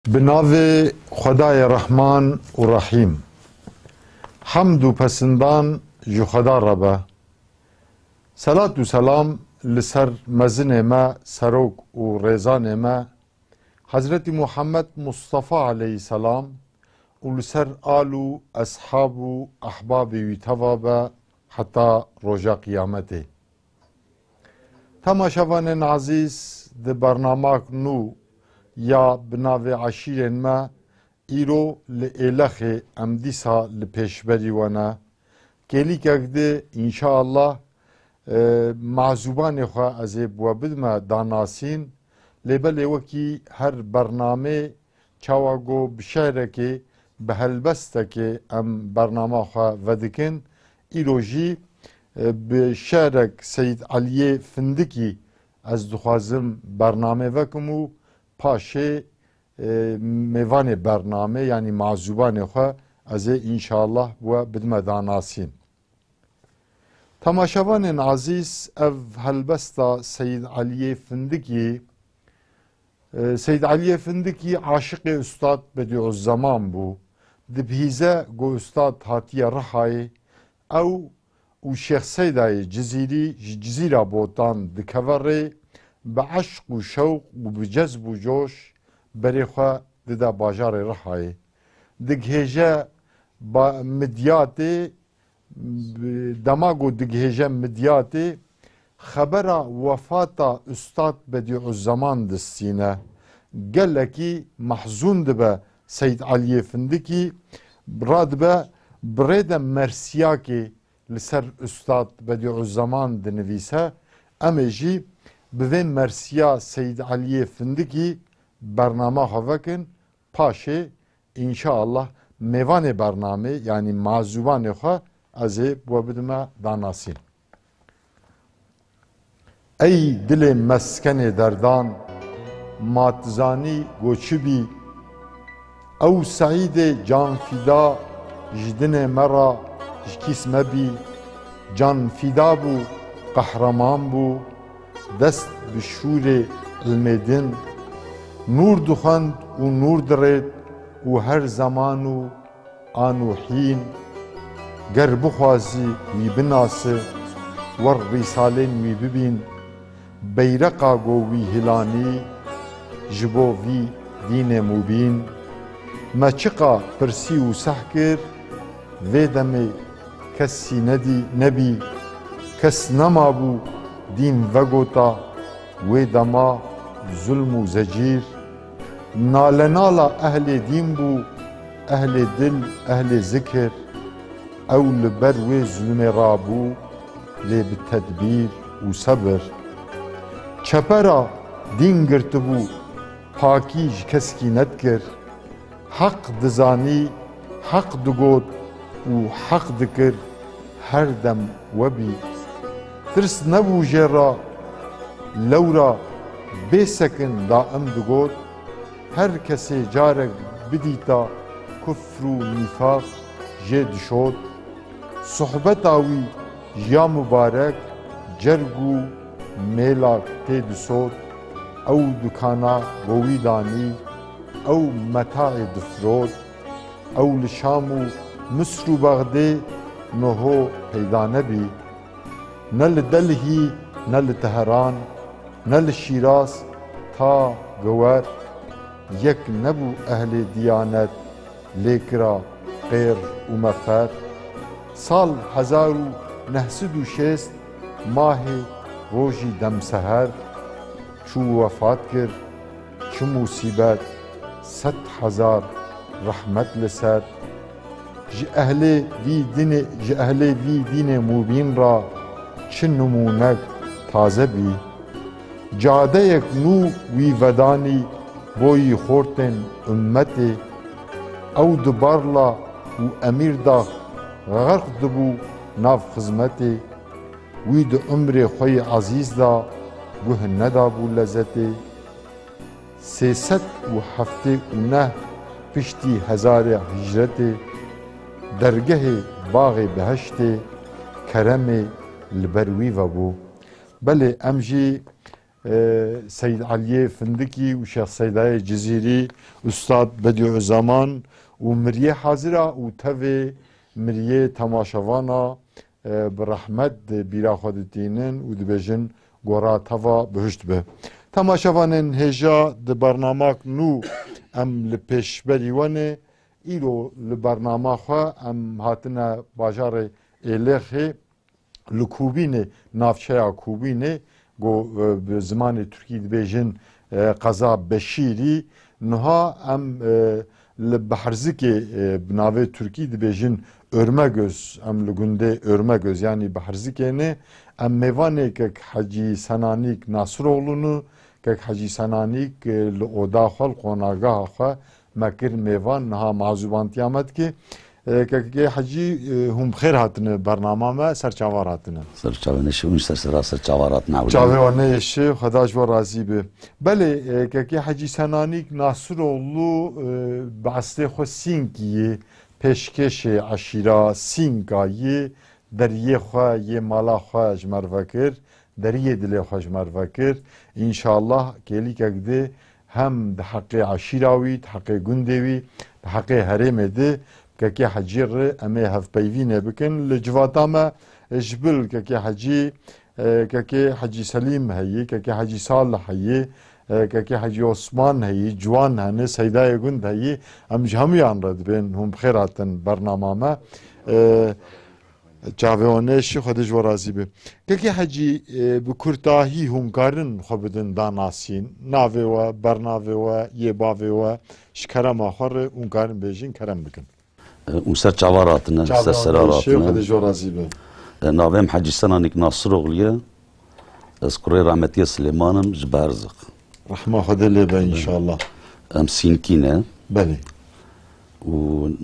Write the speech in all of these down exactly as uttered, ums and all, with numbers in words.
Bi navê Xwedayê Rehman û Rehîm. Hemd û pesindan ji Xweda re be. Selat û selam li ser mezinê me, serok û rêzanê me, Hezretî Muhammed Mustafa aleyhisselam û li ser al û eshab û ehbabê wî teva be heta roja qiyametê. Temaşevanên ezîz, di bernamak nû ya bi navê Eşîrên me, îro li Êlexê em dîsa li pêşberî we ne. Kêlîkek di, înşaallah, e, mazûbanê xwe ez ê bi we bidime danasîn. Lê belê wekî her bernamê, çawa ku bi şerekê, bi helbestekê em bernama xwe vedikin, îro jî, e, bi şerek Seyîd Eliyê Findikî ez dixwazim bernamê vekim û paşê, e, mêvanê bernamê, yanî mazûbanê xwe ez ê înşallah bi we bidime danasîn. Temaşevanên ezîz, ev helbesta Seyîd Eliyê Findikî, e, Seyîd Eliyê Findikî aşiqê Ustad Bedîuzzeman bû. Dibihîze ku Ustad hatiye Rihayê, ew û Şêx Seydayê Cizîrî ji Cizîra Botan dikeve rê, bi eşq û şewq û bi cezb û coş berê xwe dide bajarê Rihayê. Digihêje ba-, Midyatê, dema ku digihêje Midyatê, xebera wefata Ustad Bedîuzzeman distîne. Gelekî mehzûn dibe Seyîd Eliyê Findikî, radibe bi rê de mersiyakê li ser Ustad Bedîuzzeman dinivîse. Em ê jî bi vê mersiya Seyîd Eliyê Findikî bernama xwe vekin. Paşê, înşaallah, mêvanê bernamê, yanî mazûbanê xwe ez ê bi we bidime danasîn. Ey dilê meskenê derdan, ma tu zanî ku çi bî? Ew Seîdê canfîda ji dinê me re ji kîs me bî. Canfîda bû, qehreman bû, dest bi şûrê ilmê din. Nûr dixwend û nûr dirêt û her zeman û an û hîn. Ger bixwazî wî binasi, wer rîsalên wî bibîn. Beyreqa go wî hilanî, ji bo vî dînê mubîn. Me çiqa pirsî û seh kir, vê demê kesî nedî, nebî. Kes nemabû dîn vegota, wê dema zulm û zecîr. Nalenala ehlê dîn bû, ehlê dil, ehlê zikir. Ew li ber wê zulmê rabû, lê bi tedbîr û sebir. Çepera dîn girtibû, pakî ji keskî nedikir. Heq dizanî, heq digot û heq dikir, her dem we bî. Tirs nebû jê re, lewra bê sekin daim digot, her kesê carek bidîta kufr û nîfaq jê dişot. Sohbeta wî ya mubarek cerg û mêlak tê disot, ew dukana bo wî danî, ew metaê difirot, ew li Şam û Misr û Bexdê niho peyda nebî. Ne li Delhî, ne li Teheran, ne li Şîraz ta Gewer, yek nebû ehlê diyanet, lê kira qêr û mefer. Sal hezar û neh sed û şêst mahê rojî demseher çû wefat kir. Çi musîbet, sed hezar rehmet li ser. Ji ehlê vî dinê, ji ehlê vî dînê mubîn ra çi nimûnek taze bî. Cadeyek nû wî vedanî bo yî xortên ummetê. Ew di Barla û Emîrdax xerq dibû nav xizmetê. Wî di umrê xwe yê ezîz de guh nedabû lezetê. Sê sed û heftê û neh piştî hezarê hicretê, dergehê baxê behiştê keremê li ber wî vebû. Belê em jî e, Seyd Eliyê Findikî û Şêx Seydayê Cizîrî, Ustad Bedî Ozaman û miriyê hazira û tevê miriyê temaşevana, e, bi rehmet di bîra xwe ditînin û dibêjin gora teva bihişt be. Temaşevanên hêja di bernamak nû em li pêşberî we ne. Îro li bernama xwe em hatine bajarê Êlêxê, li Kûbînê, navçeya Kûbînê, ku, e, bi zimanê tirkî dibêjin, e, qeza Beşîrî. Niha em, e, li Behrzikê, e, bi navê tirkî dibêjin Örmegöz, em li gundê Örmegöz, yanî Behrzikê ne. Em mêvanê kek Hecî Senanîk Nasiroğlu ne. Kek Hecî Senanîk, e, li oda xwe, li qonageha xwe me kir mêvan, niha mazûbantiya me dike. E, Kekê Hecî, e, hûn bi xêr hatine bernama me, ser çavar hatine. Ser çavên şi, hûn ser sera ser çavar hatine ewlî. Çavê wan neyêşe, Xweda ji we razî be. Belê, e, Kekê Hecî Senanîk Nasiroğlu, e, bi eslê xwe Sînkî yê, pêşkêşê eşîra Sînka yê, deriyê xwe, yê mala xwe ji me re vekir, deriyê dilê xwe ji me re vekir. Înşallah kêlîkek di hem di heqê eşîra wî, di heqê gundê wî, di heqê herêmê di Kekê Hecî re em ê hevpeyvînê bikin. Li civata me ji bil Kekê Hecî, e, Kekê Hecî Selîm heyî, Kekê Hecî Salih heyî, e, Kekê Hecî Osman heyî, ciwan hene, seydayê gund heyî. Em ji hemûyan re dibên hûn bi xêr hatin bernama me. E, Çavê wan nêşî, Xwedê ji we razî be. Kekê Hecî, e, bi kurtahî hûn karin xwe bidin danasîn. Navê we, bernavê we, yê bavê we, ji kerema xwe re hûn karin bêjin, kerem bikin. E, hûn ser çavar hatine, ser sera hatine. Xwedê ji we razî be. E, navê min Hecî Senanîk Nasiroğlu ye. Ez kurê rahmetiyê Silêman im, ji Berzik. Rehma Xwedê lê be înşallah. Em Sînkî ne. Belê. Û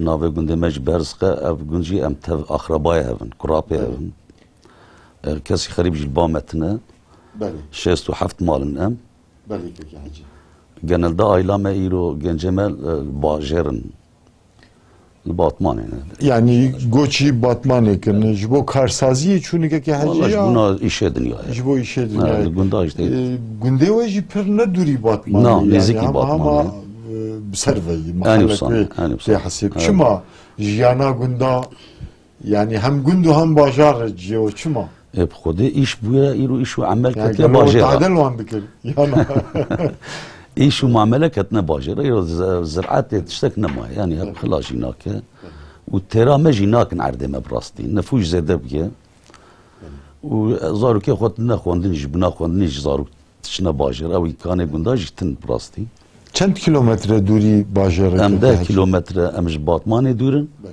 navê gundê me jî Berzik e, ev gund jî em tev axrebayê hev in, kurapê hev in. E, kesî xerîb jî li ba me tine. Belê. Şêst û heft mal in em. Belê, Kekê Hecî. Genelde aîla me îro, gencê me, e, li bajêr in. Li Batmanê ne. Yanî goçî Batmanê kirine. Ji bo karsaziyê çûnî Kekê Hecî ya? Wala ji bona îşê dinyayê. Ji bo îşê dinyayê. Ha, li gunda işte. E, gundê we jî pir ne dûrî Batmanê. Na, nêzîkî Batmanê. Yanî hema, hema, e, bi ser ve yî, mahallekê tê hesêb. Çima jiyana gunda, yanî hem gund û hem bajar re cihê we çima? E, bi Xwedê îş bûye, îro îş û emel ketiye bajêr. Tadel wan dikir. Yana. Îş û muamele ketine bajêr. Îro z-, ziraetê tiştek nemaye. Yanî hep xila jî nake. Û têra me jî nakin erdê me bi rastî. Nifûs zêde bûye. Û zarokê xwe tune xwendin jî, bina xwendinê jî zarok tiştine bajêr. Ew îmkanê gunda jî tin bi rastî. Çend kilometre dûrî bajêr e? Em deh kilometre, em ji Batmanê dûr in. Belê.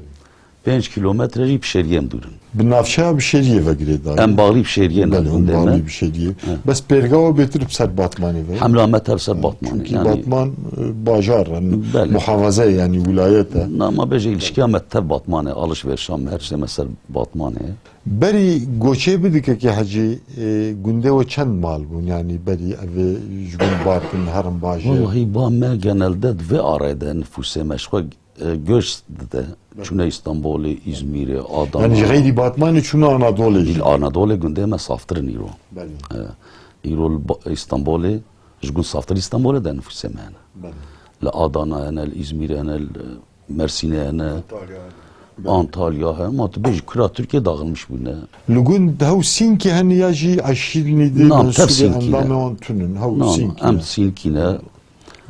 Pênc kilometre jî bi şêriyê em dûr in. Bi navçeya bi şêriyê ve girêdayî. Em bağlî bi şêriyê ne. Belê, em gundê me. Bağlî bi şêriyê. He. Bes pêrga we bêtir bi ser Batmanê ve. Hemla me tev ser Batmanê. Çünkü yanî Batman, e, bajar e, muhafaza ye, yanî wîlayet e. Na, ma bêje îlişkiya me tev Batmanê, alişverişa me, her şey me ser Batmanê. Berî goçê bidike Kekê Hecî, e, gundê we çend mal bûn? Yanî berî ev ê ji gund bar kin herin bajêr. Wellahî ba me genelde di vê arayê de nifûsê me ji xwe e, göç dide. Belê. Çûne Îstanbolê, Îzmîrê, Adana. Yanî ji xeyrî Batmanê çûne Anadolê jî. Anadolê gundê me saftir in îro. Belê. E, îro li Ba-, Îstanbolê, ji gund saftir Îstanbolê de nifûsê me hene. Belê. Li Adana hene, li Îzmîrê hene, li Mersînê hene. Antalya. Belê. Antalya he. Ma tu bêjî kura Tirkiye dağılmış bûne. Li gund hew Sînkî hene ya jî eşîrî nî de mensûbê endamê wan tunin. Hew Sînkî ne. Em Sînkî ne.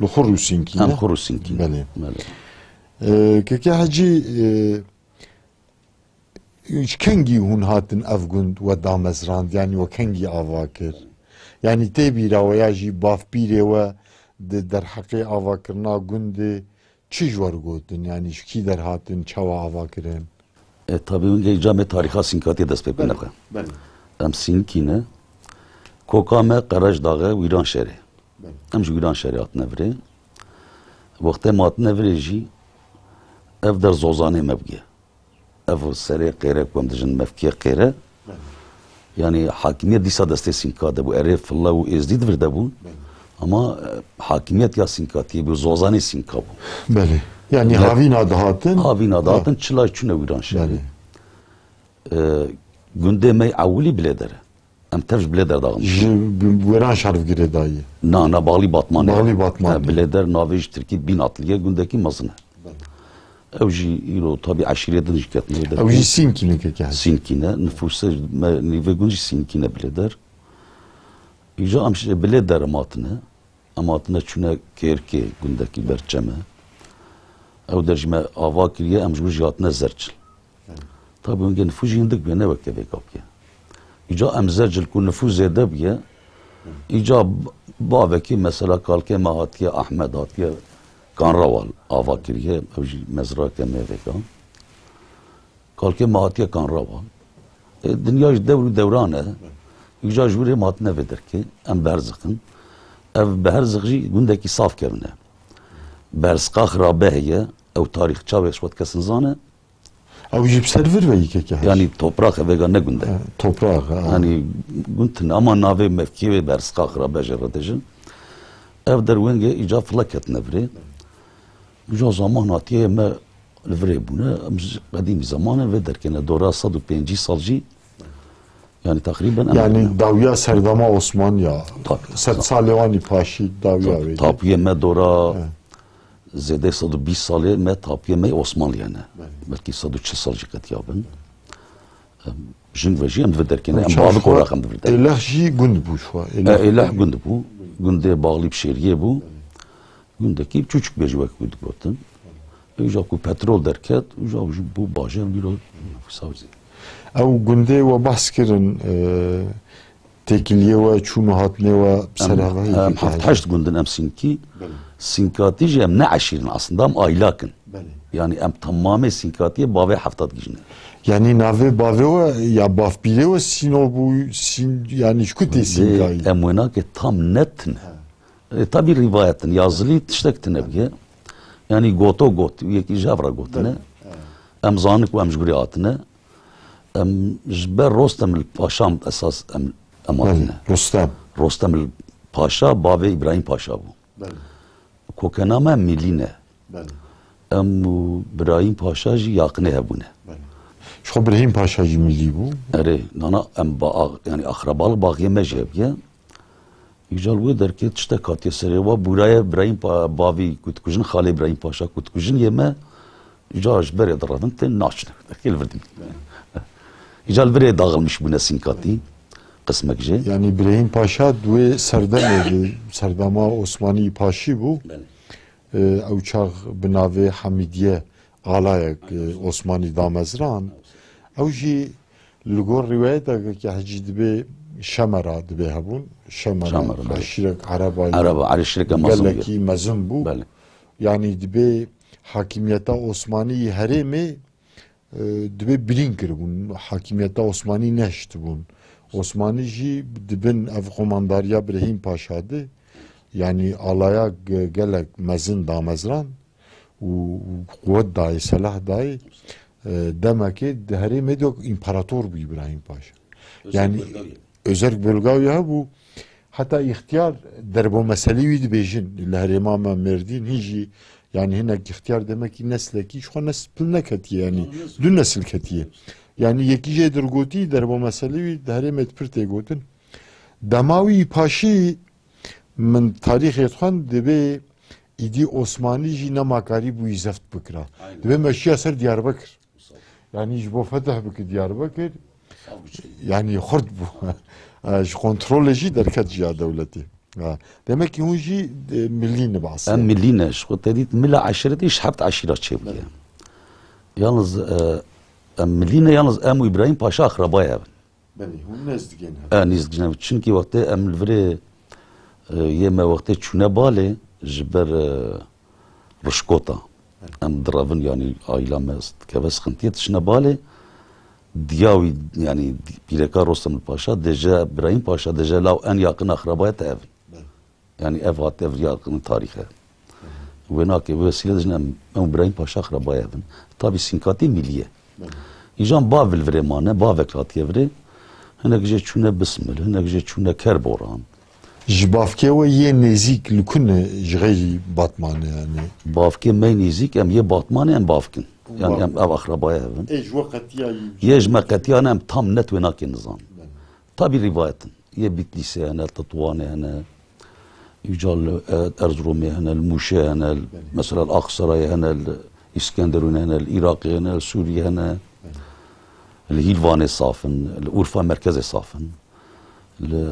Li Xur û Sînkî ne? Em Xur û Sînkî ne. Belê. Belê. E, Keke Hecî, e, ji kengî hûn hatin ev gund we damezrand, yanî we kengî ava kir? Yanî tê bîra we ya jî bavpîrê we di derheqê avakirina gundê çi ji we re gotin? Yanî ji kî derhatin, çawa ava kirin? E, tabî hûn gê camê tarîxa Sînkatiyê dest pê bine xwe. Belê. Em Sînkî ne. Koka me Qerejdax e, Wîranşerê. Belê. Em ji Wîranşerê hatine virê. Wextê me hatine virê jî ev der zozanê me bûye. Ev serê qêre ku em dijin mevkiyê qêre. Belê. Yanî hakimiyet dîsa destê Sînka de bû. Erê Fille û Êzdî di vir de bûn. Belê. Ama, e, hakimiyet ya Sînkatiyê bû, zozanê Sînka bû. Belê. Yanî havîna dihatin. Havîna dihatin, çila çûne Wîranşerê. Belê. E, gundê me ewilî Bilêder e. Em tev ji Bilêder daxin. Ji bi-, wêran şervgirê dayî. Na, na, Baxlî Batmanê. Baxlî Batmanê. He, Bilêder navê ji tirkî Bînatliye, gundekî mezin e. Belê. Ew jî îro tabî eşîrê din jî ketine. Ew jî Sînkî ne keke. Sînkî ne. Nifûsê me, nîvê gund jî Sînkî ne Bilêder. Îja em ji Bilêder em hatine. Em hatine çûne Kêrkê, gundekî ber çem e. Ew der jî me ava kiriye, em ji wir jî hatine Zerçil. Tabî hingê nifûs jî hindik bûye, ne weke vêga bûye. Îca em Zercil ku nifûs zêde bûye, îca b-, bavekî mesela kalkê me hatiye Ahmed, hatiye Kanrawal ava kiriye, ew jî mezrayeke me vêga. Kalkê me hatiye Kanrawal. E, dinya jî dewr û dewran e. Îca ji wir ê me hatine vê derkê. Em Beherzix in. Ev Beherzix jî gundekî sav kevin e. Berzqa xirabe heye. Ew tarîxça wê ji xwe kes nizane. Ew jî bi ser vir ve yî keke heş. Yanî toprax e, vêga ne gund e. He, toprax, he. Yanî gund tune ama navê mevkiyê wê Berzqa xirabe jê re dêjin. Ev der wengê îca file ketine virê. Îca zaman hatiye me li virê bûne. Em ji qedîmî zaman e vê derkê ne. Dora sed û pêncî sal jî, yanî teqrîben em Yani dawiya serdema Osmaniya. Tabii, tabii. Sed salê wanî paşî dawiya Tabii, wê. Tapiyê me dora He. zêdê sed û bîst salê me tapiyê me Osmanliye ne. Belê. Belkî sed û çil sal jî qetiya bin. Em, jin ve jî em di vir derkê ne. Em Çav bavik xwe olarak em di vir derkê. Êleh jî gund bû şu an. E, Êleh Êleh gund bû. Gundê Baxlî bi Şêriyê bû. Gundekî çûçik bêjî wek ku digotin. Îja ku petrol derket, îja jî bû bajar, îro nifûsa wî zêde. Ew gundê we behs kirin, e, têkiliyê we, çûn û hatinê we bi ser Em, hevayê em têkiliyê heft heşt gundin em Sînkî. Belê. Sînkatî jî em ne eşîr in aslında, em aylak in. Belê. Yanî em temamê Sînkatiyê bavê Heftat Gijîn e. Yanî navê bavê we ya bavpîrê we Sîno bû, Sîn-, yanî ji ku tê Sînkayî? Em wênakê tam net tune. He. E, tabî rîvayet in, yazilî tiştek tune bûye. Yanî goto got, yekî ji hev re gotine. Belê. He. Em zanin ku em ji gurê hatine. Em ji ber Rostemil Paşa em esas em, em hatine. Belê, Rostem. Rostemil Paşa bavê Îbrahîm Paşa bû. Belê. Kokena me Milî ne. Belê. Em û Birahîm Paşa jî yaqinê hev bûne. Belê. Ji xwe Birahîm Paşa jî Milî bû. Erê, nana em ba, yanî axrabalık baxiyê me jî hebûye. Îca li wê derkê tiştek hatiye serê wa bûraye Birahîm Pa-, bavî ku dikujin, xalê Birahîm Paşa ku dikujin yê me, îca ji berê direvin tên naçine. Derkê li vir dimîn. Îca li virê daxilmiş bûne Sînkatî, qismek jê. Yanî Birahîm Paşa di wê serdemê de, serdema Osmanî paşî bû. Belê. E, ew çax bi navê Hemîdiye alayek, e, Osmanî damezran. Ew jî li gor rîwayeteke ke hecî dibê Şemera dibê hebûn. Şemera, Şemera, belê. Eşîrek Ereba ye. Ereba, eşîreke mezin bû. Gelekî mezin bû. Belê. Yanî dibê hakimiyeta Osmanî yî herêmê, e, dibê birîn kiribûn. Hakimiyeta Osmanî nehiştibûn. Osmanî jî di bin ev qomandariya Birahîm Paşa de, yanî alaya ge-, gelek mezin damezran û, û quwet dayê, selah dayê, e, demekê di herêmê de împarator bû Îbrahîm Paşa. Yanî Özerk Bölgawî hebû, heta îxtiyar derbomeselî wî dibêjin. Li herêma me Mêrdîn hîn jî, yanî hinek îxtiyar demekî neslekî ji xwe nesl pil neketiye, yanî du nesil ketiye. Yanî yekî jê dirgotî derbomeselî wî di herêmê de pir tê gotin. Dema wî paşî min tarîxê dixwend, dibê îdî Osmanî jî nema karî bûyî zeft bikira. Aynen. Dibê meşiya ser Diyarbekir. Yanî ji bo fetih bike Diyarbekir, yanî xurt bû. E, ji kontrolê jî derket ji ya dewletê. Ha. Demek ki hûn jî, e, milî ne behsê. Em milî ne. Ji xwe te dît mila eşîretî ji heft eşîra çêbûye. Yalnız, e, em milî ne, yalnız em û Îbrahîm Paşa axrabayê hev in. Belê, hûn nêz digên hev. E, nêz digên hev. Çimkî wextê em li virê, e, yê me wextê çûne balê, ji ber, e, rişkota. Em direvin, yanî aîla me dikeve sixintiyê, dişine balê. Diya wî, yanî pîreka Rostem li Paşa, dêje Birahîm Paşa, dêje law en yakın akrabaya te ev in. Belê. Yanî ev hat, ev yakın tarîx e. Wê nake, wê wesîle dijin em, em Birahîm Paşa akrabaya ev in. Tabî Sînkatî milî ye. Belê. Îjan bav li virê mane, bavek hatiye virê. Hinek jê çûne Bismil, hinek jê çûne Kerboran. Ji bavkê we yê nêzîk li ku ne ji xeyrî Batmanê, yanî? Bavkê me nêzîk, em yê Batmanê em bavk in. Yanî em ev axrabaya hev in. Ê ji we qetiya yî? Yê ji me qetiya ne, em tam net wê nakê nizan. Belê. Tabî rîvayet in. Yê Bitlîsê hene, li Tetwanê hene, îca li, e, Erzurumê hene, li Mûşê hene, li, mesela li Aksarayê hene, li Îskenderûnê hene, li Iraqê hene, li Sûriyê hene, li Hîlvanê saf in, li Urfa merkezê saf in, li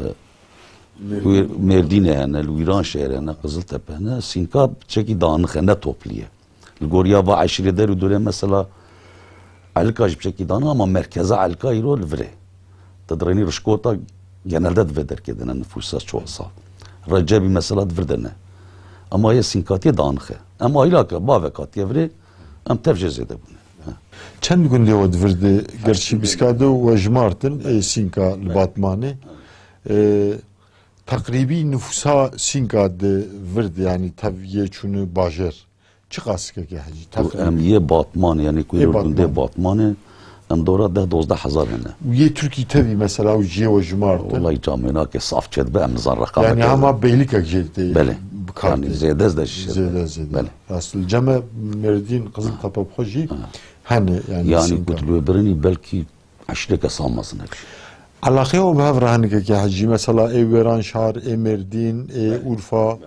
Wîr-, Mêrdînê hene, li Wîranşehirê hene, Qiziltepe hene, Sînka çekî danix e, ne toplî ye. Li goriya va eşîrê der û dorê mesela Elika jî piçekî dana, ama merkeza Elika îro li vir e. Te dirênî Rişkota genelde di vê derkê de ne nifûsa ço sal. Recebî mesela di vir de ne. Ama yê Sînkatiyê danix e. Em aîla ke bavek hatiye virê, em tev jê zêde bûne. He. Çend gundê we di vir de, gerçî bîska de we jimartin, ê Sînka li Batmanê. Ê, teqrîbî nifûsa Sînka di vir de, yanî tev yê çûne bajêr. Çiqas kekê Hecî? Û em yê Batman, yanî ku Yê îro gundê Batman. Batmanê, em dora deh dozdeh hezar hene. Û yê Tirkî tevî mesela û cihê we jimartin? Wellahî camênake saf çêdibe, em nizan reqameke. Yanî hema beylikek jê tê Belê. Bi kar Yanî tê. Zêde zêde jî çêdibe. Zêde zêde. Belê. Rast li cem e Mêrdîn, Qiziltepe bi xwe jî Ha. hene yanî Yanî Sînka. Ku tu li wê birinî belkî eşîreke saf mezin hebî. Elaqeya we bi hev re hene kekê Hecî? Mesela ê Wêranşar, ê Mêrdîn, ê Urfa.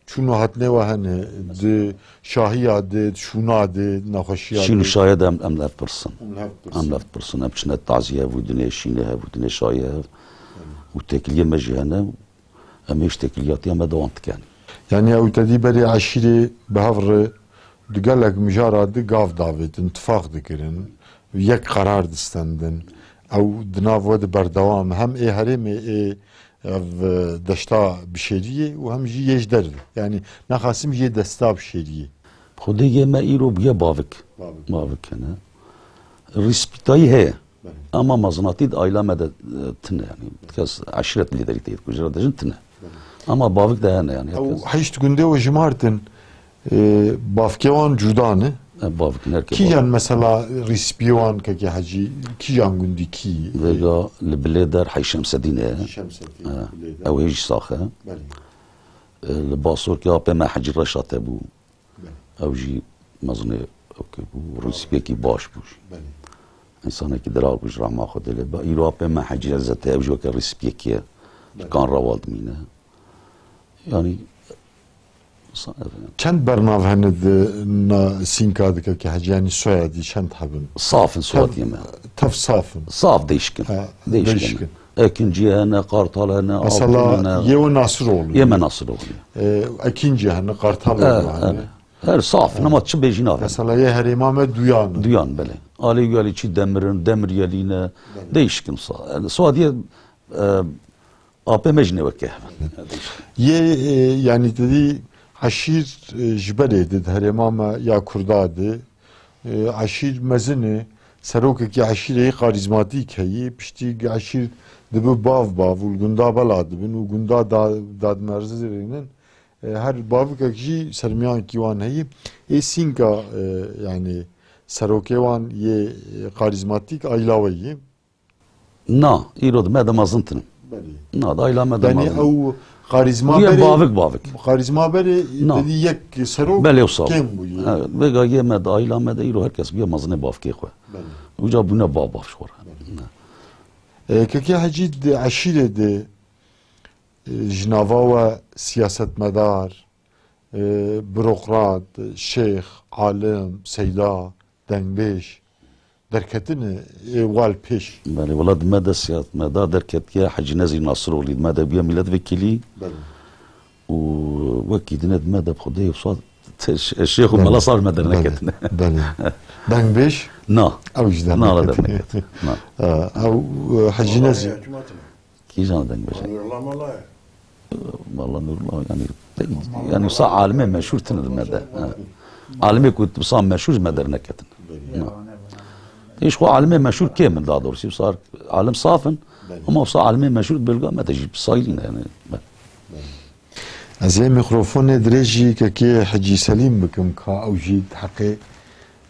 Çûn û hatinê we hene, di şahiya de, di şûna de, di nexweşiya Şîn û de. Şahiya de em, em li hev pirsin. Em li hev pirsin. Em li hev pirsin. Em çine tazî hev û dinê şînê hev û dinê şahiyê hev. Û têkiliyê me jî hene. Em ê ji têkiliyatiya me dewam dikin. Yanî ew te dî berê eşîrê bi hev re di gelek mijara de gav davêtin, tifaq dikirin, yek qerar distendin. Ew di nav we de berdewam. Hem ê herêmê ê Ev, e, deşta Bişêriyê û hem jî yê ji derve. Yanî nexasim yê desta Bişêriyê. Xwedê yê me îro bûye bavik. Bavik. Bavik hene. Rîspîtayî heye. Belê. Ama mezinatî di aîla me de, e, tine yanî. Kes eşîret lîderî tê ku jira dejin tine. Belê. Ama bavik de hene yanî. Ew herkes heşt gundê we jimartin. E, bavkê wan cuda ne? E, bavik ne ki Kîjan bavik. Mesela rîspiyê wan kekê Hecî, kîjan gundî kî? Vêga li Bilê der Heyşemsedîn e. Şemsedîn, E, Bilê der. Ew hê jî sax e. Belê. E, li Basorkê apê me Hecî Reşat hebû. Belê. Ew jî mezinê ew kê bû, rîspiyekî baş bû jî. Belê. Însanekî diraw bû ji rehma Xwedê lê. Ba, îro apê me Hecî Ezzet e, ew jî weke rîspiyekî ye. Belê. Kan rawal dimîne. Yanî, sa-, Çend bernav hene di na Sînka de kekê Hecî, yanî soyadî çend hebin? Saf in soyadiyê me. Tev saf in. Saf değişik in. Ha, değişik in. Değişik in. Ekincî hene, Kartal hene, Mesela Altun hene. Yê we Nasiroğlu. Yê me Nasiroğlu. E, Ekincî hene, Kartaloğlu E, hene. e. Her saf in, ama çi bêjî navê. Mesela yê herêma me Duyan in. Duyan, belê. Alê Uyalî çî Demir in, Demir Yelî ne. Belê. Değişik in sa-, yani soyadiyê, e, Apê me jî neweke. Yê, e, yanî te dî eşîr, e, ji berê de di herêma me ya Kurda de, e, eşîr mezin e, serokekî eşîrê yê karîzmatîk heyî, piştî eşîr dibe bav bav û li gunda bela dibin û gunda da-, dadmerzirînin. E, her bavikek jî sermiyankî wan heyî. Ê Sînka, e, yanî serokê wan yê, e, karîzmatîk ayla we yî. Na, îro di me de mezin tune. Belê. Na, di aîla me de Yanî mezin. Ew karîzma Bûye berê, bavik bavik. Karîzma berê Na. Te dî yek serok Belê wisa. Kêm bûye. Evet, vêga yê me di aîla me de îro her kes bûye mezinê bavkê xwe. Belê. Uca bûne bav bav ji xwe re. Belê. Ne. E, Kekê Hecî di eşîrê de, e, ji nava we siyasetmedar, e, burokrat, şêx, alim, seyda, dengbêj derketine, ê wal pêş. Belê, wela di me de siyasetmedar derketiye Hecî Nezîr Nasiroglî, di me de bûye mîletvekîlî. Belê. Û wekî dine di me de bi Xwedê wisa te-, şêx û Belê. Mela sar me derneketine. Belê. Dengbêj? Na. Ew jî Na, la derneketine. Derneketine. Na. E, ew, e, Hecî Nezîr. Kîjan dengbêj e? Nurullah Mala ye. Valla Nurullah yani, yani wisa alimê meşhur tine di me de. Ha. Alimê ku wisa meşhur me derneketin. Belê. Ha. Hiç xwe alimê meşhur kêm in, daha doğrusu. Wisa alim saf in, Belê. Ama wisa alimê meşhur bêlga me de jî sayilî ne yani. Belê. Ez ê mîkrofonê dirêjî kekê Hecî Selîm bikim, ka ew jî di heqê,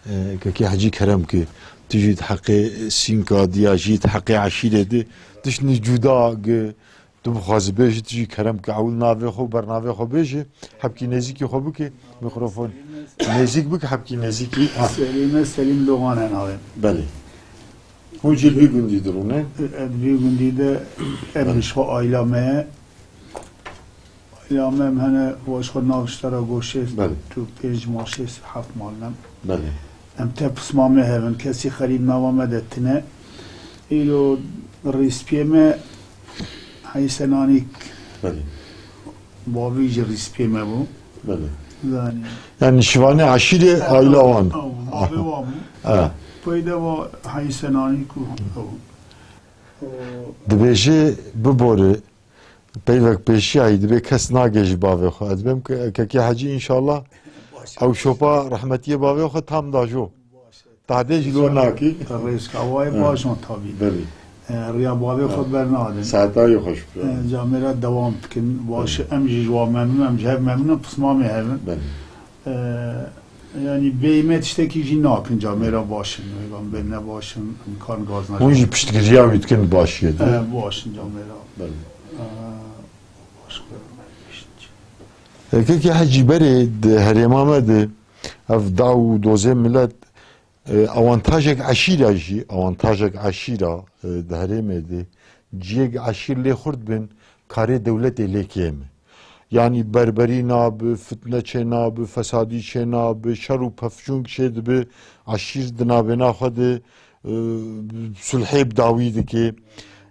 e, kekê Hecî kerem ke, tu jî di heqê Sînka diya jî, di heqê eşîrê di, tiştî cuda gi, tu bixwazî bêjî, tu jî kerem ke, ewil navê xwe û bernavê xwe bêjî, hebkî nêzîkî xwe bike, mîkrofon nêzîk bike, hebkî nêzîkî. Ha. Selîme Selîm Logan e navê. Belê. Hûn jî li vî gundî dirûne? Di vî gundî de em ji xwe aîla me ye. Aîla me em hene, wan ji xwe nav ji te re goşê, Belê. Tu pênc maşê heft mal ne. Belê. Em te pisma me hevin, kesî xerîb nava me de tine. Îro rîspiyê me Heyse Nanîk. Belê. Bavî jî rîspiyê me bû. Belê. Zanî. Yani şivanê eşîrê aîla wan. Ew, bavê wan bû. Ha. Peyde va Heyse Nanîk û ew. Dibêje bibore, peyvek pêşiyayî dibê kes nagê ji bavê xwe. Ez dibêm ke-, kekê Hecî înşallah ew şopa rehmetiyê bavê xwe tam da jo. Tahdê jî lo nakî. Rêzka wayê baş on tabî. Belê. E, riya bavê xwe bernadin. Saetayê xweş bira. E, camêra dewam dikin. Baş Belê. Em jî ji wan memnun, em ji hev memnun, pismamê hevin. Belê. E, yani bêyî me tiştekî jî nakin, camêra baş in. Wê ban bê ne baş in, em kan gaz Hûn jî piştgiriya wî dikin başiyê de. E, baş in camêra. Belê. E, baş xwe. Kekê Hecî berê di herêma me de ev daw û dozê milet E, awantajek eşîra jî, awantajek eşîra, e, di herêmê de ciyek eşîr lê xurt bin, karê dewletê lê kêm e. Yanî berberî nabi, fitne çê nabi, fesadî çê nabi, şer û pevçûn çê dibi, eşîr di navêna xwe de, e, sulhê bi dawî dike.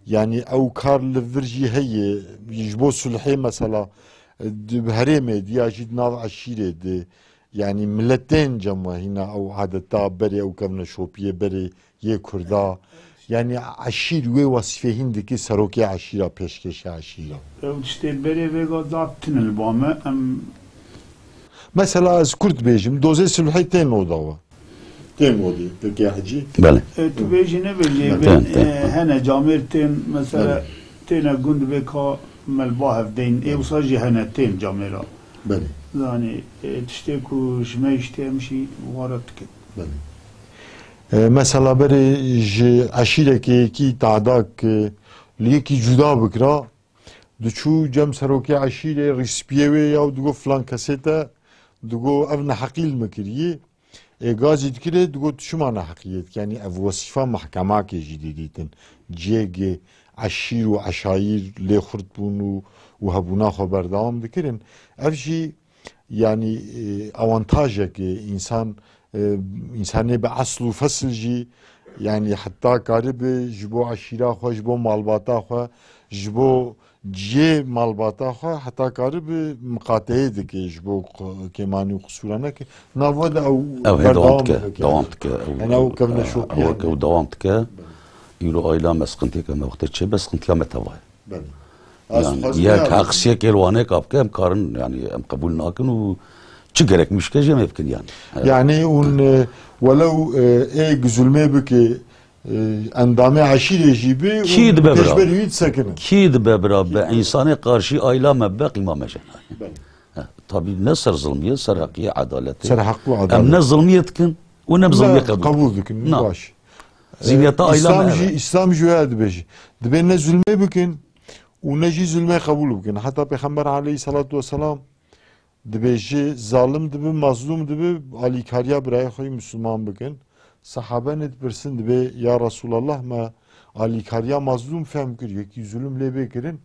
Yanî ew kar li vir jî heye, ji bo sulhê mesela, e, di herêmê de ya jî di nav eşîrê de, Yanî miletên cem we hîna ew adeta berê ew kevneşopiyê berê yê Kurda. Yanî eşîr wê wesfê hîn dikî serokê eşîra, pêşkêşê eşîra. Ew tiştê berê vêga da tune li ba me, em Mesela ez kurt bêjim, dozê sulhê tên oda we. Tên odê, pekê Hecî? Belê. E, tu bêjî nebêjî, Belê. Tên, tên. E, hene camêr tên, mesela Belê. Têne gund vê ka me li ba hev deyn. Ê wisa jî hene tên camêra. Belê. Zanî, e, tiştê ku ji me jî tê em jî wara dikin. Belê. E, mesela berê ji eşîrekê yekî tadak, e, li yekî cuda bikira, diçû cem serokê eşîrê rîspiyê wê ya û digot filan kesê te, digot ev neheqî li min kiriyê. Ê gazî dikirê, digot tu çima neheqiyê dikî? Yanî ev wesîfa mehkemakê jî didîtin. Ciyê eşîr û eşayîr lê xurt bûn û, û hebûna xwe berdewam dikirin. Ev jî, yanî, e, awantajek e, însan, e, însanê bi esl û fesil jî, yanî heta karibi ji bo eşîra xwe, ji bo malbata xwe, ji bo Cihê malbata xwe heta karibi miqateyê dike ji bo qu-, kêmanî û qisûra neke. Nav we de ew Ew hê berdewam dewam dike, dike. Dewam dike. Ew, Yani ew kevneşopî ew hene. Ew dewam dike. Îro aîla me siqintiyeke me wextê çêbe, siqintiya me teva ye. Belê. Ez Yani, dixwazim yek ya heqsiyekê li wanê ka bike, em karin, yani, em qebûl nakin û çi gerek mişke jê me bikin, yani. Evet. Yani, hûn, e, welew, e, ê zulmê bike, E, endamê eşîrê jî bi û Kî dibe bira? Pêşberî wî disekinin. Kî dibe bira? Bi însanê qarşî aîla me be qîma me jê nayê. Belê. He, tabî ne ser zilmiyê, ser heqiyê, edaletê. Ser heq û edalet. Em ne zilmiyê dikin û ne bi zilmiyê qebûl dikin. Ne, qebûl dikin, Na. Baş. Zihniyeta E, aîla me Îslam ev jî, e. Îslam jî waya dibêje. Dibê ne zulmê bikin û ne jî zulmê qebûl bikin. Heta Pêxember aleyhisselatu vesselam Dibêje, zalim dibi, mazlûm dibi, alîkariya birayê xwe yî Misliman bikin. Sehabe nê dipirsin, dibê, ya Resûlallah, me alîkariya mazlûm fehm kir, yekî zulm lê bê kirin,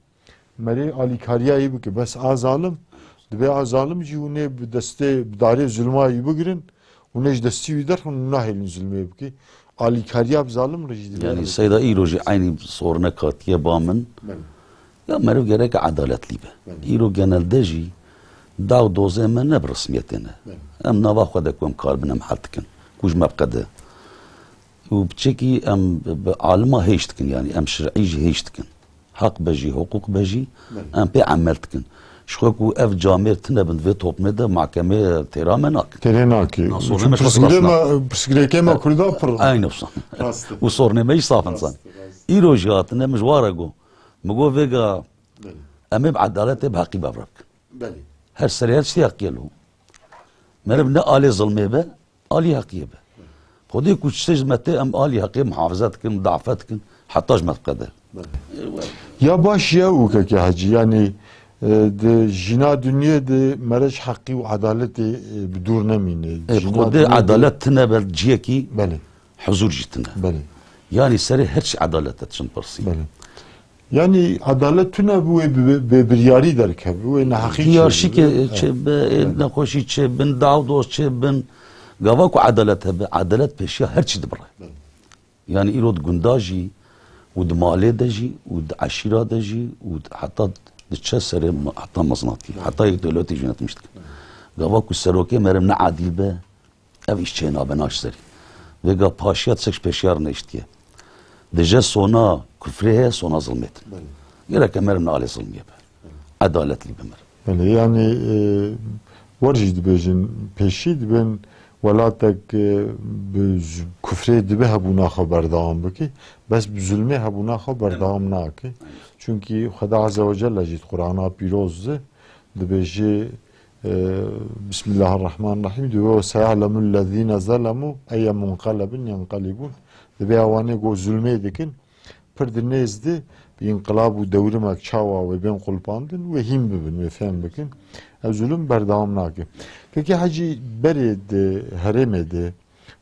me rê alîkariya yî bike. Bes a zalim, dibê a zalim jî hûn ê bi destê, bi darê zulma yî bigirin, hûn ê ji destî wî derxin, hûn nahêlin zulmê bike. Alîkariya bi zalim re jî dibê Yani, rê. Seyda, îro jî eynî sornek hatiye ba min. Belê. Ya meriv gerek edaletlî be. Belê. Îro genelde jî daw dozê me ne bi resmiyetê ne. Belê. Em nava xwe de ku em kar bin em hel dikin. Ku ji me biqede. Û biçekî em bi alima hêş dikin, yani em şer'î jî hêş dikin. Heq be jî, hiqûq be jî, Belê. Em pê emel dikin. Ji xwe ku ev camêr tine bin vê toplumê de mahkemê têra me nakin. Têrê nake. Na, sorunê me Pirsgirê me, pirsgirêkê me Kurda pir. Aynı wisa. Rast e. Û sorunê me jî saf in san. Rast e, rast e. Îro jî hatine min ji wa re got. Min got vêga Belê. Em ê bi edaletê bi heqî bevre bikin. Belê. Her serê her tiştê heqiyê li hûn. Meriv ne alê zilmê be, alî heqiyê be. Xwedê ku tiştê ji me tê em alî heqê muhafaza dikin, mudafe dikin, heta ji me diqede. Belê. Ya baş ya û keke Hecî, yani, e, di jîna dinyê de mere ji heqî û edaletê, e, bi dûr nemîne. E, Jîna Xwedê dinyê de edalet tine be ciyekî Belê. Huzur jî tine. Belê. Yanî serê her çi edalet e, çin pirsî. Belê. Yanî edalet tune bi wê bi, bi biryarî derkeve, wê neheqî çê Hiyarşîkê bibe. Çê be, ê Belê. Nexweşî çê bin, dawdoz çê bin. Gava ku edalet hebe, edalet pêşiya her çi dibire. Belê. Yanî îro di gunda jî û di malê de jî û di eşîra de jî û di, heta diçe serê ma-, heta mezinatî, heta yek dewletî jî netmişt. Gava ku serokê meriv ne adîl be, ev îş çênabe naş serî. Vêga paşiya tişek ji pêşiya re neiştiye. Dije sona kufrê heye, sona zilmê din. Belê. Gereke meriv ne alê zilmiyê be. Belê. Edaletlî be meriv. Belê, yanî, e, wer jî dibêjin, pêşî dibên welatek, e, bi z-, kufrê dibe hebûna xwe berdewam bike, bes bi zulmê hebûna xwe berdewam nake. Çunkî Xweda Azze ve Celle jî di Qur'ana pîroz de dibêje, e, Bismillahirrahmanirrahîm, dibê, "Ve seya'lemul lezîne zelemû eyye munqelebin yenqelibûn." Dibê ewanê ku zulmê dikin, pir di nêz de bi înqilab û dewrimek çawa wê bên qulpandin, wê hîn bibin, wê fêm bikin. Ev zulm berdewam nake. Kekê Hecî, berê di herêmê de,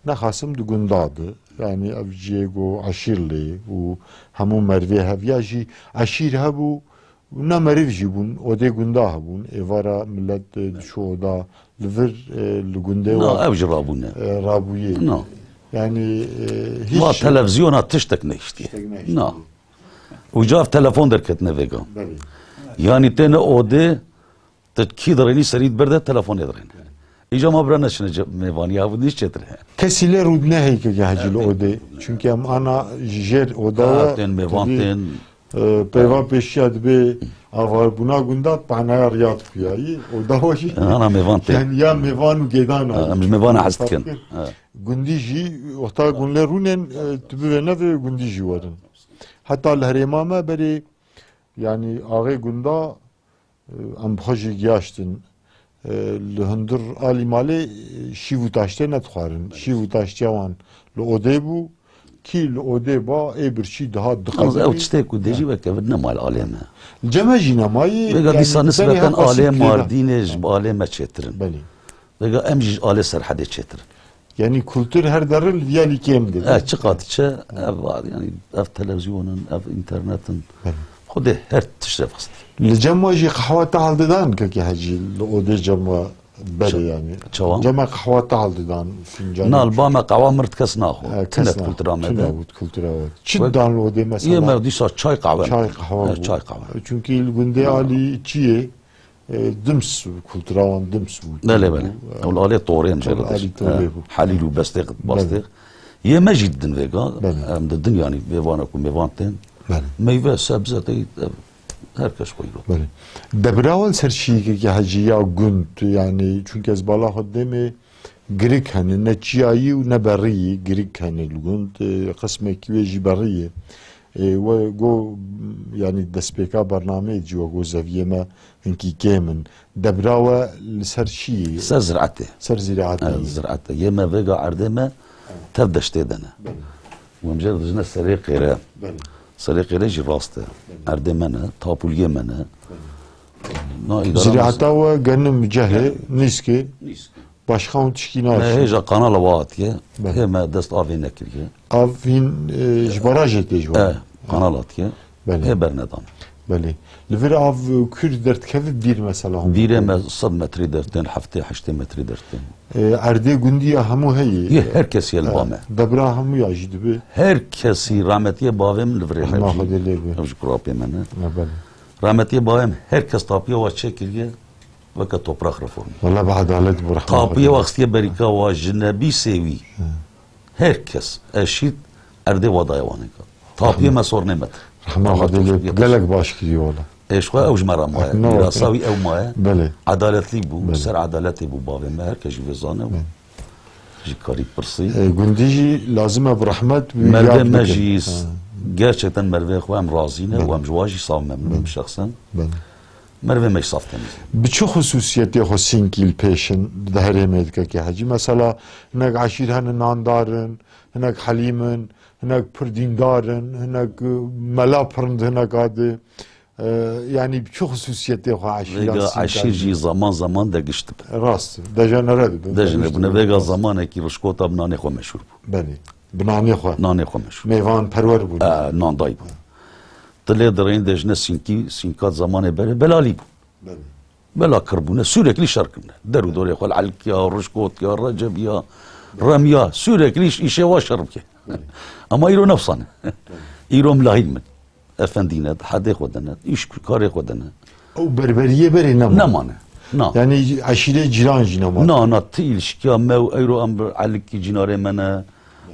nexasim di gunda de, yanî ev cihê ku eşîr lê û hemû merivê hev ya jî eşîr hebû, Na meriv jî bûn, odê gunda hebûn. Êvara milet, e, diçû oda li vir, e, li gundê Na, wa, ev jî rabûne. E, rabûyê. Na. Yanî, e, hîç Va televizyona tiştek nehiştiye. Tiştek nehiştiye. Na. Uca ev telefon derketine vêga. Belê. Yanî têne odê, te kî dirênî serî bir de telefonê dirêne. Îca ma bira neçine ce-, mêvanî, ya nîş çêtir he. Kesî lê rûdine heyke ke hecî li odê. Çunkî em ana jêr oda Ha, we tên mêvan tevî, tên. e, peyva pêşiya dibê avarbûna gunda panaya riya dixuyayî. Oda we jî Ana mêvan tên. yani ya mêvan û gêdan Ha, em ji mêvana hez dikin. Ha. Gundî jî wexta gun lê rûnên, e, tu bivê nevê gundî jî werin. Heta li herêma me berê, yani axê gunda Em bi xwe jî giyaştin. Li hundir alî malê şîv û taştê nedixwarin. Şîv û taştiya wan li odê bû. Kî li odê ba, ê birçî dihat Yalnız ew diqedimî. Tiştê ku dê jî weke vir nema li alê me. Li cem me jî nemayî. Vêga yani dîsa berê nisbeten heta alê sît lê de. Mardînê ji alê me çêtir in. Belê. Vêga em jî ji alê Serhedê çêtir in. Yanî kultur her derre li viya lî kêm dibe. E, çiqat çi, ev var, yanî ev televizyonin, ev înternetin. Belê. Xwedê her tişt ev xist. Li cem we jî qehwa te hal didan, kekê Hecî, li odê cem we berê Çi-, yanî. Çawa? Cem me qehwa te hal didan, fincanê Na, li ba me qehwa mir kes naxwe. E, kes Tune naxwe. Kultura me Tune de. Bû kultura we. Çi Wek-, didan li odê mesela? Yê me dîsa çay qehwe. Çay qehwe E, bû. Çay qehwe. Çunkî li gundê alî çi yê? E, dims bû, kultura wan dims bû. Belê, belê. Bû, e, Ew li alê torê em jê Ew re alî dişt. Torê E, bû. Helîl û bestêx, Belê. Bastêx. Yê me jî didin vêga, Belê. Em didin, yanî vê vana ku mêvan tên. Belê. Meyve, sebze, tey, ev, her kes xwe îro. Belê. Debira we li ser çiyekekî hecî ya gund, yanî, çunke ez bala xwe didêmê, Girik hene, ne çiyayî û ne beriyî, girik hene li gund. E, qismekî wê jî beriyê. E, we go, yanî destpêka bernameyê jî we go zeviyê me hinkî kêm in. Debra we li ser çi yê? Ser ziraetê. Ser ziraetê. Evet, ziraetê. Yê me vêga erdê me tev deştê de ne. Belê. Û em jê re dijne serê qêre. Belê. Serê qêre jî rast e. Belê. Erdê me ne, tapûliyê me ne. Belê. Na îdara Ziraeta we genim cehê, nîskê. Nîskê. Başqa hûn tişkî Ne, naşin. Hêja kanala we hatiye. Belê. Hê me dest avê nekiriye. Av hîn, e, ji barajê tê ji we. E, kanal hatiye. Belê. Hê bernedan. Belê. Li vir av, e, kûr derdikeve bîr mesela hûn Bîrê bikevin? Me sed metrî dertên, heftê heştê metrî dertên. E, erdê gundî ya hemû heye. Yê her kes yê li ba me. E, debra hemû ya jî dibe. Her kesî rahmetiyê bavê min li virê Rehma hev jî. Xwedê lê be. Ev ji kurapê me ne. Ne, belê. Rahmetiyê bavê min her kes tapiya wa çêkiriye. Weke toprak reformî. Wala bi edalet bû, rehma Xwedê. Tapiye wexistiye berîka wa ji nebîsê wî. Hı. Her kes eşît erdê wa daye wanêka. Tapiye Rehma. Me sornê me. Rehma Xwedê lê, gelek baş kiriye wala. Ê ji xwe ew ji me re maye. Ne Mîrasa weke. Wî ew maye. Belê. Edaletlî bû, Belê. Ser edaletê bû bavê me, her kes jî vê zane. Belê. Ji karî pirsî. E, gundî jî lazim e bi rehmet, bi Mervê yad me bikin. Jî Ha. Gerçekten mervê xwe em razî ne Belê. Û em ji wa jî sav memnûn Belê. Şexsen. Belê. Mervê me jî saf temiz e. Bi çi xusûsiyetê xwe sînkî li pêş in di herêmê dike ki hecî? Mesela hinek eşîr hene nandar in, hinek helîm in, hinek pir dîndar in, hinek, e, mela pir in di hinek a di. E, yanî bi çi xusûsiyetê xwe eşîran Vêga sînkî eşîr jî zaman zaman de giş dibe. Rast, dejenere dibe. Dejenere bûne. Vêga zamanekî rişkota bi nanê xwe meşhûr bû. Belê. Bi nanê xwe. Nanê xwe meşhûr. Mêvan perwer bûn. E, nandayî bûn. Tu lê dirênî dejine Sînkî, Sînka zamanê berê belalî bû. Belê. Bela kir bûne, sürekli şer kirine. Der û dorê xwe li Elkiya, Rişkotiya, Recebiya, Remiya, sürekli îş, îşê wa şer bike. Belê. Ama îro nefsan e. Belê. Îro milahî min. Efendî ne, hedê xwe de ne, îş karê xwe de ne. Ew berberiyê berê nemane. Nemane. Na. Yani eşîrê cîran jî nemane. Na, na, ti îlişkiya me û eyro em bi Elikî cînarê me ne,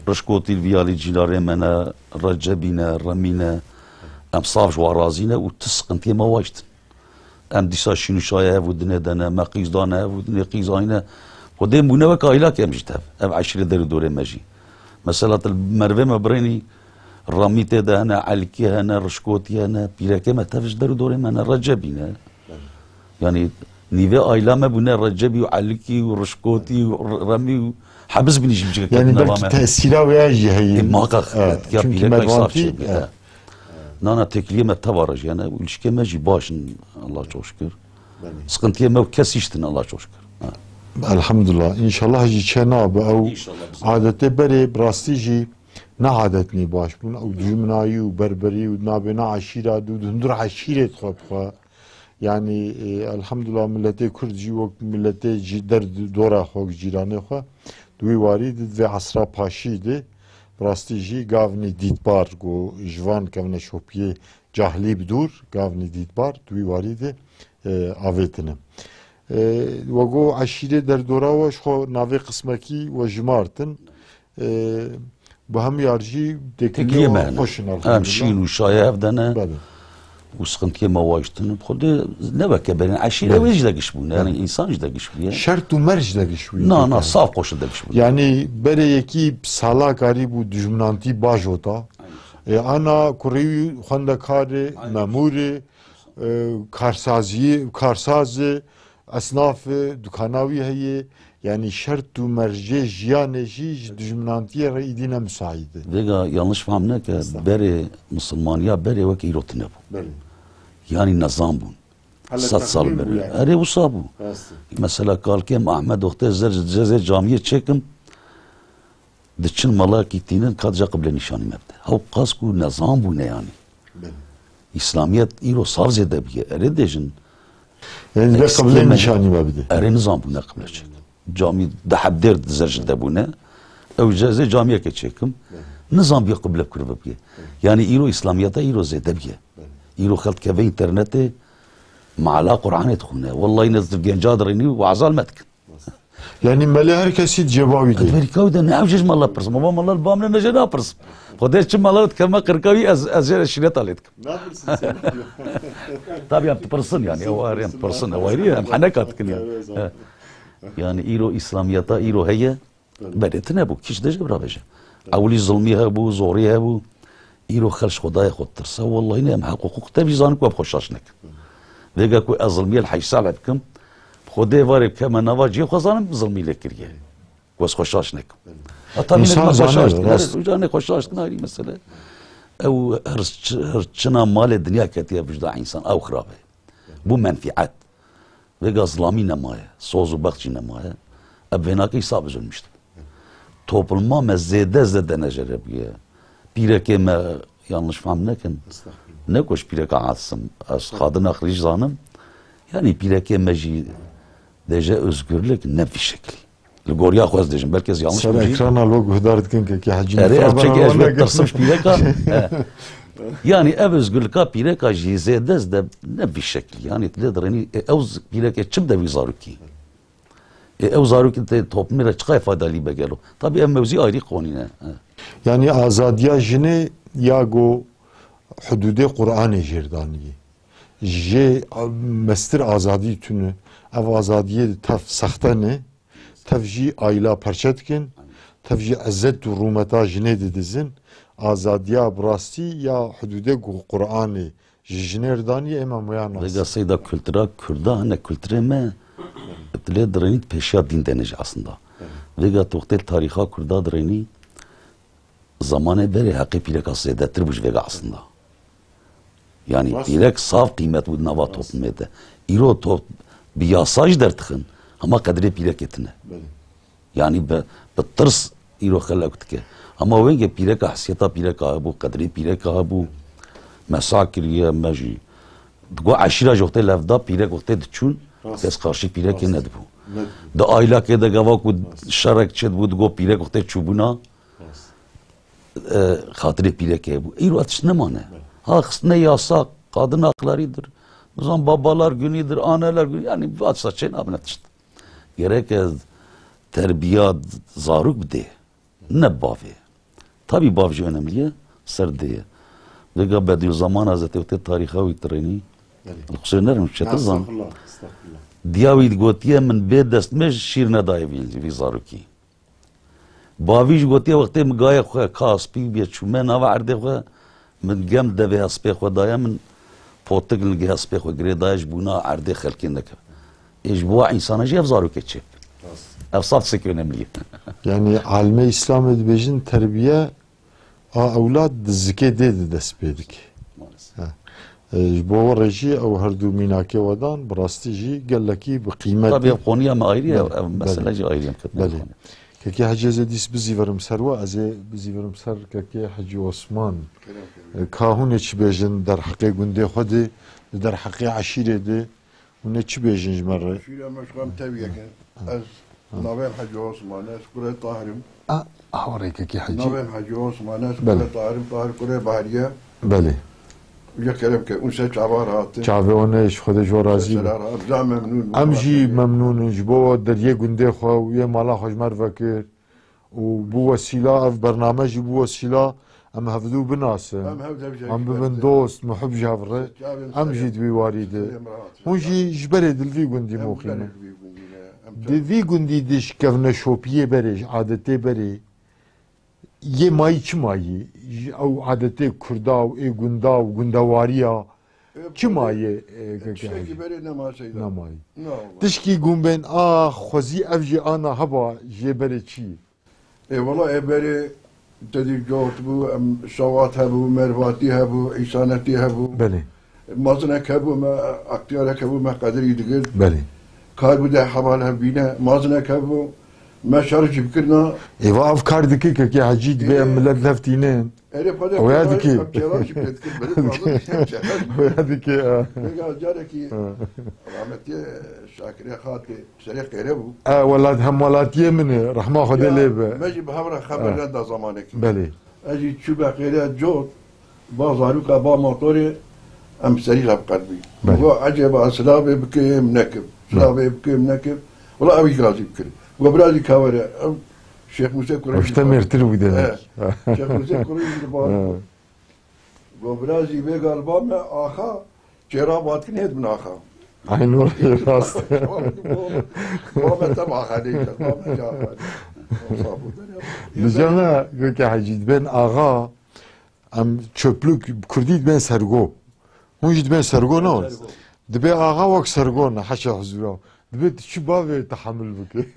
Rişkotî Viyalî cînarê me ne, Recebî ne, Remî ne. Em saf ji wan razî ne û ti siqintiyê me waştin. Em dîsa şîn û şayê hev û dinê de ne, me qîz dane hev û dinê qîz ayne. Xwedê bûne wek aîlak em jî tev. Ev eşîrê der û dorê me jî. Mesela tu li mervê me birênî, Ramî tê de hene, Elkî hene, Rişkotî hene, pîrekê me tev ji der û dorê me ne, Recebî ne. Yani nîvê aîla me bûne Recebî û Elkî û Rişkotî û R-, Remî û Hebiz binî jî bicike Yani ketine belkî me. Tesîra wê jî heye. E, muhakkak, Evet, etkiya çünkü pîreka medvan saf tî, çêbûye. Evet. Nana têkiliyê me teva re jî, yani, û ilişkê me jî baş in, Allah çok şükür. Belê. Sıkıntıya me û kes hîştin, Allah çok şükür. Ha. Elhamdulillah. İnşallah jî çe nabe ew İnşallah biz adetê berê bi rastî jî ne adetnî baş bûn. Ew dijminayî û berberî û nabêna eşîra dû di hundir eşîrê dixwe bixwe. Yani, e, elhamdulillah milletê Kurd jî wek milletê jî der dora xwe, cîranê xwe. Di wî warî di vê esra paşî de bi rastî jî gavnî dîtbar ku ji van kevneşopiyê cahlî bi dûr, gavnî dîtbar di wî warî de, e, avêtine. E, we got eşîrê derdora we ji xwe navê qismekî we jimartin. E, bi hemiyar jî Têkiliyê me têkiliyê hene. Xweş in, Em elhamdulillah. Şîn û şayê hev de ne. Belê. Û sıkıntıya me waştin. Xwedê ne weke berîn. Eşîre Belê. Wê jî de giş bûne. Yani Belê. İnsan jî de giş bûye. Şert û merc de giş bûye. Na, na, Yani. Saf xweş de giş bûne. Yani berê yekî sala karî bû dijminantî bajota. E, ana kurî xwendekarê, Aynen. Memûrê, e, karsaziyê, karsazê, esnafê, dukana wî heye. Yani şert û mercê jiyanê jî ji dijminantiyê re îdî ne müsait e. Vêga yanlış fam neke, Estağfurullah. Berê misilmaniya berê weke îro tune bû. Belê. Yani nezan bûn. Hele Sed sal texmîn bû berê. Yani. Erê wisa bû. Rast e. Mesela kalkê me Ahmed Oxtê zer, zer, zer camiyê çêkim. Diçin malakî tînin ka dija qible nîşanî me bide. Hew qas ku nezan bûne yani. Belê. İslamiyet îro saf zêde bûye. Erê dêjin. Yani de Eskiye qible me nîşanî me bide. Erê nizan bûne qible çêk. Camî di hebdêr di zer ji de bûne. Ew ji ez ê camiyeke çêkim. Belê. Nizan bûye qible kir bibûye. Belê. Yani îro İslamiyeta îro zêde bûye. Belê. Îro xelk keve internetê, meala Qur'anê dixwine. Wellahî ne di genca dirênî û azal me dikin. Yani melê her kesî di cêba wî de. Di berîka wî de ne ew jê ji mala pirsim. Baba mala li bam ne, ne jê napirsim. Xwedê çi mala dikevme qirka wî ez, ez jê re şîneta lê dikim. Napirsin sen. Tabii em dipirsin yani. Ew arê em dipirsin. Ew ayrî em heneka dikin yani. Evet, zaten. He. Yani îro İslamiyeta îro heye. Evet. Berê tine bû. Kîş de jê bira veje. Evet. Ewilî zilmî hebû, zorî hebû. Îro xelk ji Xwedayê xwe ditirse, wellahî ne em heq û huquq tevî zanin ku em xwe şaş nekin. Vêga ku ez zilmiyê li heyşa lê bikim, bi Xwedê varê bikeme nava cihê xwe zanim zilmî lê kiriye. Ku ez xwe şaş nekim. Heta min Însan me xwe zane, şaş dikin. Rast. Her uca ne xwe şaş dikin ayrî mesele. Ew hirç-, hirçina malê dinya ketiye vijda însan. Ew xirab e. Bû menfîet. Vêga zilamî nemaye, soz û bext jî nemaye. Ev vênakê îsa bi zulm işte. Topluma me zêde zêde necere bûye. Pîrekê me, yanlış fam nekin. Estağfurullah. Ne ku ji pîreka Asim, ez xadina xirîj zanim. Yani pîrekê me jî deje özgürlük ne vî şeklî. Li goriya xwe ez dêjim, belkî ez yanlış Ser bêjim. Ekrana lo guhdar dikin ke, ke Hecî Erê, Nifra ez çekê ez beraber wek nekin. Tirsim ji pîreka. He. Yani ev özgürlika pîreka jî zêde zêde ne vî şeklî. Yani lê dirênî, e, ew z-, pîrekê çi bide wî zarokî? E, ew zarokî tê toplumê re çiqay fayda lî be gelo? Tabii ev mewzî ayrî qonî ne. He. Yani azadiya jinê ya go hududê Qur'anê jêr danî ye. Jê mestir azadî tune. Ev azadiyê tev sexte ne. Tev jî aîla perçe dikin, tev jî ezet û rûmeta jinê didizin, azadiya bi rastî ya hidûdê ku Qur'anê ji jinê re daniye ê me muya nas. Vêga seyda kultura Kurda hene kulturê me, tu lê dirênî di pêşiya dîn de ne jî aslında. Vêga tu wextê li tarîxa Kurda dirênî, zamanê berê heqê pîreka zêdetir bû ji vêga aslında. Yani Rast. Pîrek saf qîmet bû di nava Rast. Toplumê de. Îro to bi yasa jî derdixin, hema qedrê pîrekê tine. Belê. Yani bi, bi tirs îro xelk dike. Ama wenge pîreka, hesiyeta pîreka hebû, qedrê pîreka hebû. Me sa kiriye, me jî. Digo eşîra ji wextê levda pîrek wextê diçûn, Rast. kes qarşî pîrekê Rast. nedibû. Nedibû. Di aylakê de gava ku Rast. şerek çêdibû, digo pîrek wextê çûbûna, Rast. e, xatirê pîrekê hebû. Îro ev tişt nemane. Evet. Ha, xistine yasa, kadın haklarıdır. Nizam babalar günüdür, anneler günü. Yani, va tişta çê nabine tişt. Gerek ez terbiya zarok bidê. Ne bavê. Tabii bav jî önemli ye, ser dê ye. Vêga Bediüzzaman Hazretî wextê tarîxa wî tirênî, Belê. li qusûr nerim, çetir zan. Estağfurullah, estağfurullah. Diya wî digotiye, "Min bê destmêj şîr nedayê vî, vî zarokî." Bavî jî gotiye, "Wextê min gayê xwe ka spî bê çûme nava erdê xwe, min gem devê espê xwe daye, min potik li gehê espê xwe girê daye, ji bûna erdê xelkê neke." Ê, ji bo wa însana jî ev zarokê çêk. Rast. Ev saf sek önemli ye. Yani alime Îslamê dibêjin terbiye a ewlad di zikê dê de dest pê dike. Maalesef. Ha. E, ji bo we re jî ew her du mînakê we dan, bi rastî jî gelekî bi qîmet Tabii e. ev konuya me ayrı ya, Belê, ev mesele belê. jî ayrı ya. Belê. Kekê Hecî, ez ê dîs bizîvirim ser we, ez ê bizîvirim ser Kekê Hecî Osman. Kerem, kerem. E, ka hûn ê çi bêjin derheqê gundê xwe de, di derheqê eşîrê de, hûn ê çi bêjin ji me re? Şîra me ji xem teviyeke. Ez Ha. navem Hecî Osman, ez kurê Tahir im. A, hawarê Kekê Hecî. Navem Hecî Osman, ez Belê. kurê Tahir im, Tahir kurê Bahriye. Belê. Uca kerem ke, unse çavar hatin. Çavê wan ji Xwedê ji we razî be. Serar hat, za memnun bû. Em jî memnûn in ji bo deriyê gundê xwe û yê mala xwe ji me re vekir. Û bû wesîla, ev bername jî bû wesîla, em hevdû binasin. Em hev dev Em bibin jî dost, muhib ji hev re. Çavên Em serê. jî di wî warî de. Serê me rahat. Hûn jî ji berê di li vî gundî Em moqîm berê in. li vî gundî ne. Em Di çav- vî gundî de ji kevneşopiyê berê, ji adetê berê, yê mayî çi mayî? Ji ew adetê kurda û ê gunda û gundewariya E, çi peki, mayî, e, e, keke tiştekî hecî? berê nema Seyda. Nemayî. Ne wala. Tişkî gumbên a xwezî ev jî ana heba jê berê çi? E, wala e berê te dî cot bû, em şawat hebû, mervatî hebû, îsanetî hebû. Belê. Mazinek hebû, me, extiyarek hebû, me qedirî digir. Belê. Kar bû de heval hev bîne, mazinek hebû, me şer jî bikirina. Êva ev kar dike, kekê Hecî dibê em Ê, milet lev tînin. Erê xwe de Oya pêra, dike. em pêra jî pê dikir, berê fazla diştên çeher. Oya dike, ha. Vêga carekî Ha. rahmetî Şakirê Xatê serê qêre bû. E, welat, hemwelatiyê min e, rehma Xwedê Ya, lê be. me jî bi hev re xeber Ha. neda zamanekî. Belê. Ez jî çûbe qêre cot, ba zarûka, ba motorê, em serî re biqedbî. Belê. Go, ecêba silavê bikêm nekim. Belê. Silavê bikêm nekim. Wela ew îgazî bikir. Go, birazî ka were, ew Şêx Mûsê Kureyşî Ew ji te ba- mêrtir bû demek. He. Şêx Mûsê Kureyşî ji ba- Ha. Go, birazî vê gal ba me axa, çêra Batkin hêt bin axa. Aynur rast. Go, go me te axa neyse, go me te axa. Saf ol. Dijana, keke Hecî, dibên axa, Em çöplük, bi kurdî dibên sergo. Hûn jî dibên sergo ne? Sergo. Dibê axa wek sergo ne, heşa huzura. Dibê tu çi bavê tehemil bike.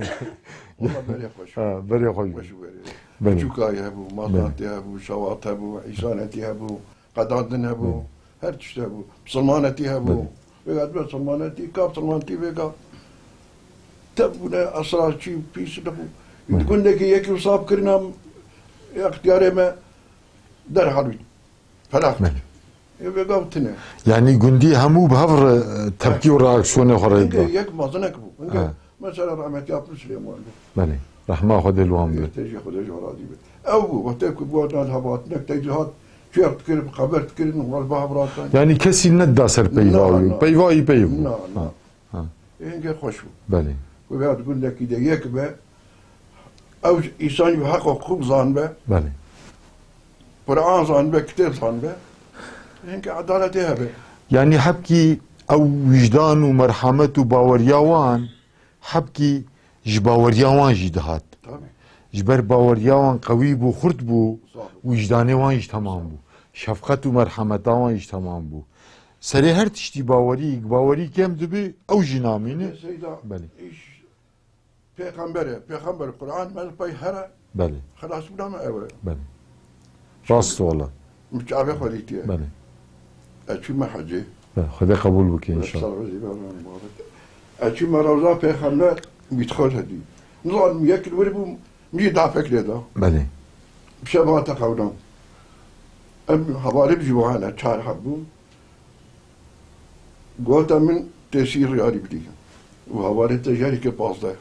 Wala berê xweş. Ha, berê xweş. Xweş û berê. Belê. Çûkayî hebû, Belê. mazantî hebû, şawat hebû, îsanetî hebû, qedandin hebû, Belê. her tişt hebû. Misilmanetî hebû. Belê. Vêga dibe misilmanetî, ka misilmanetî vêga. Tevbûne, esrar çî, pîs nebû. Belê. Di gundekî yekî wisa bikirina, extiyarê me, Derhal wî felax Belê. dike. Ê vê gav tune. Yanî gundî hemû bi hev re, e, tepkî û reaksiyonê xwe re Hinge dida. yek mazinek bû. Hinge Ha. mesela rahmetî Abdul Silêman bû. Belê. Rehma Xwedê li wan be. Têjê Xwedê ji razî be. Ew bû. Wextê ku bû hatinek teycî hat, çêx dikirin, xeber dikirin, wal bi hev ratan. Yanî kesî nedida ser peyva Na, wî. na. Peyva wî peyv bû. Na, na. Ha. Ha. Ê hinge xweş bû. Belê. Ku vêya di gundekî de yek be, ew ji îsanî bi heq û hiqûq zanbe, Belê. Quran zanbe, kitêb zanbe, hinge edaletê hebe. Yanî hebkî ew wijdan û merhamet û baweriya wan, hebkî ji baweriya wan jî dihat. Tabii. Ji ber baweriya wan qewî bû, xurt bû, Sağ ol. wijdanê wan jî temam bû. Şefqet û merhameta wan jî temam bû. Serê her tiştî bawerî, bawerî kêm dibe, ew jî namîne. Seyda, Belê. îş pêxember e. Pêxember Quran me li pey here. Belê. Xelasbûna me ew e. Belê. Rast e wala. Min çavê xwe dîtiye. Belê. Ez çûme hecê. Belê. Xwedê qebûl bike înşallah. Ser wezî be, mübarek. Ez çûme Rewza Pêxember, bît xwe hedî. Nizanim yek li wir bû, min jî dafek lê da. Belê. Şeva te xewdan. Em hevalê jî wiha ne çar heb bûn. Gote min tê sî riyarî bidî. Û hevalê te jî herî ke pazdeh.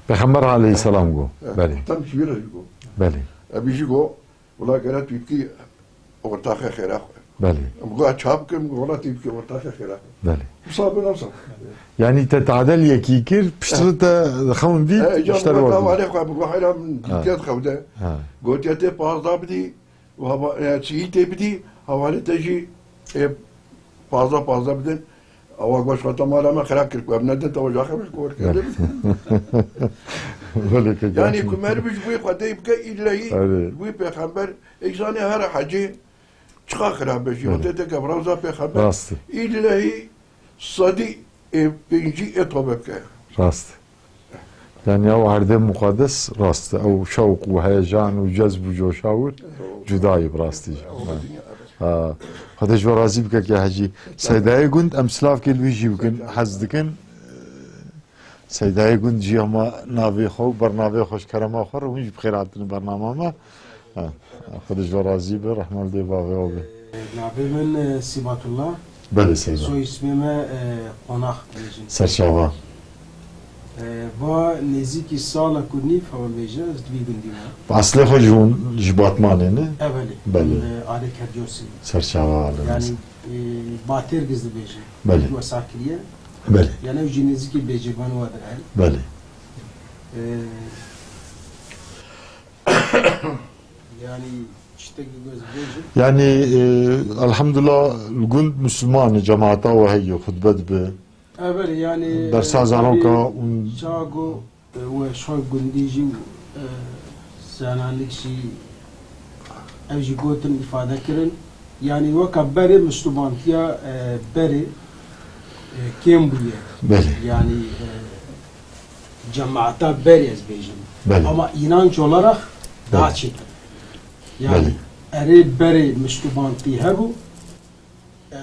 Pêxember aleyhisselam got. Eh, Belê. Tam ji wî re jî got. Belê. Ebî jî got, wila gere tu bikî ortaxê xêra xwe. Belê. Em got, çap kim, wila tu bikî ortaxê xêra xwe. Belê. Wisa bin wisa. Yani te tadel yekî kir, piştre te xewn dît, Eh, ya piştre got, werdî. Hevalê xwe, em got, heyra min Ha. dîtiye xew de. Ha. Gotiye tê pazdeh bidî, û hava-, e, çiyî tê bidî, hevalê te jî, e, pazdeh, pazdeh bidin. Ewa goş xwe te mala me xira kir ku em nedin te ocaxê min ku Belê. Belê ke Yani gerçekten. ku meriv ji wî Xwedê bike îllehî, Belê. wî pêxember, êk zanê her hecî çiqa xira be jî, Belê. Xwedê te ke viraza pêxember, Rast. îllehî sedî ê pêncî ê tobe bike. Rast. Yani ew erdê muqaddes rast, ew şewq û heyecan û cezb û coşa wir cudayî bi rastî jî. Ha. Xwedê ji we razî bike ke Hecî. Seydayê gund em silavkê li wî jî bikin, hez dikin. Seydayê gund jî hema navê xwe û bernavê xwe ji kerema xwe re hûn jî bi xêr hatin bernama me. Ha. Xwedê ji we razî be, rehma li dê bavê we be. Navê min, e, Sîbatullah. Belê Seyda. Soy ismê me, e, Qonax dibêjin. Serçava. E, va nêzîkî salek û nîv hewa bêje, ez di vî gundî me. Bi eslê xwe ji hûn, ji Batmanê ne? E, belê. Belê. Li Alê Kercosî. Serçava alê. Yani, e, Batêrgiz dibêjin. Belê. Wesa kiriye. Belê. Yani, ew jî nêzîkî bêcêban we dire. Belê. E, yani, tiştekî ku ez bêjim. Yani, e, elhamdulillah, li gund Müslüman, cemaata we heye, xutbe dibe. E, belê, yani, Dersa e, zaroka tabii, û çawa ku, e, we şo gundî jî, e, zananik jî, ew jî gotin, îfade kirin. Yani, weka berê Müslümantiya, e, berê, e, kêm bûye. Belê. Yani, e, cemaata berê ez bêjim. Belê. Ama inanç olarak daha Belê. çetin. Yani, Belê. erê berê Müslümantî hebû, e,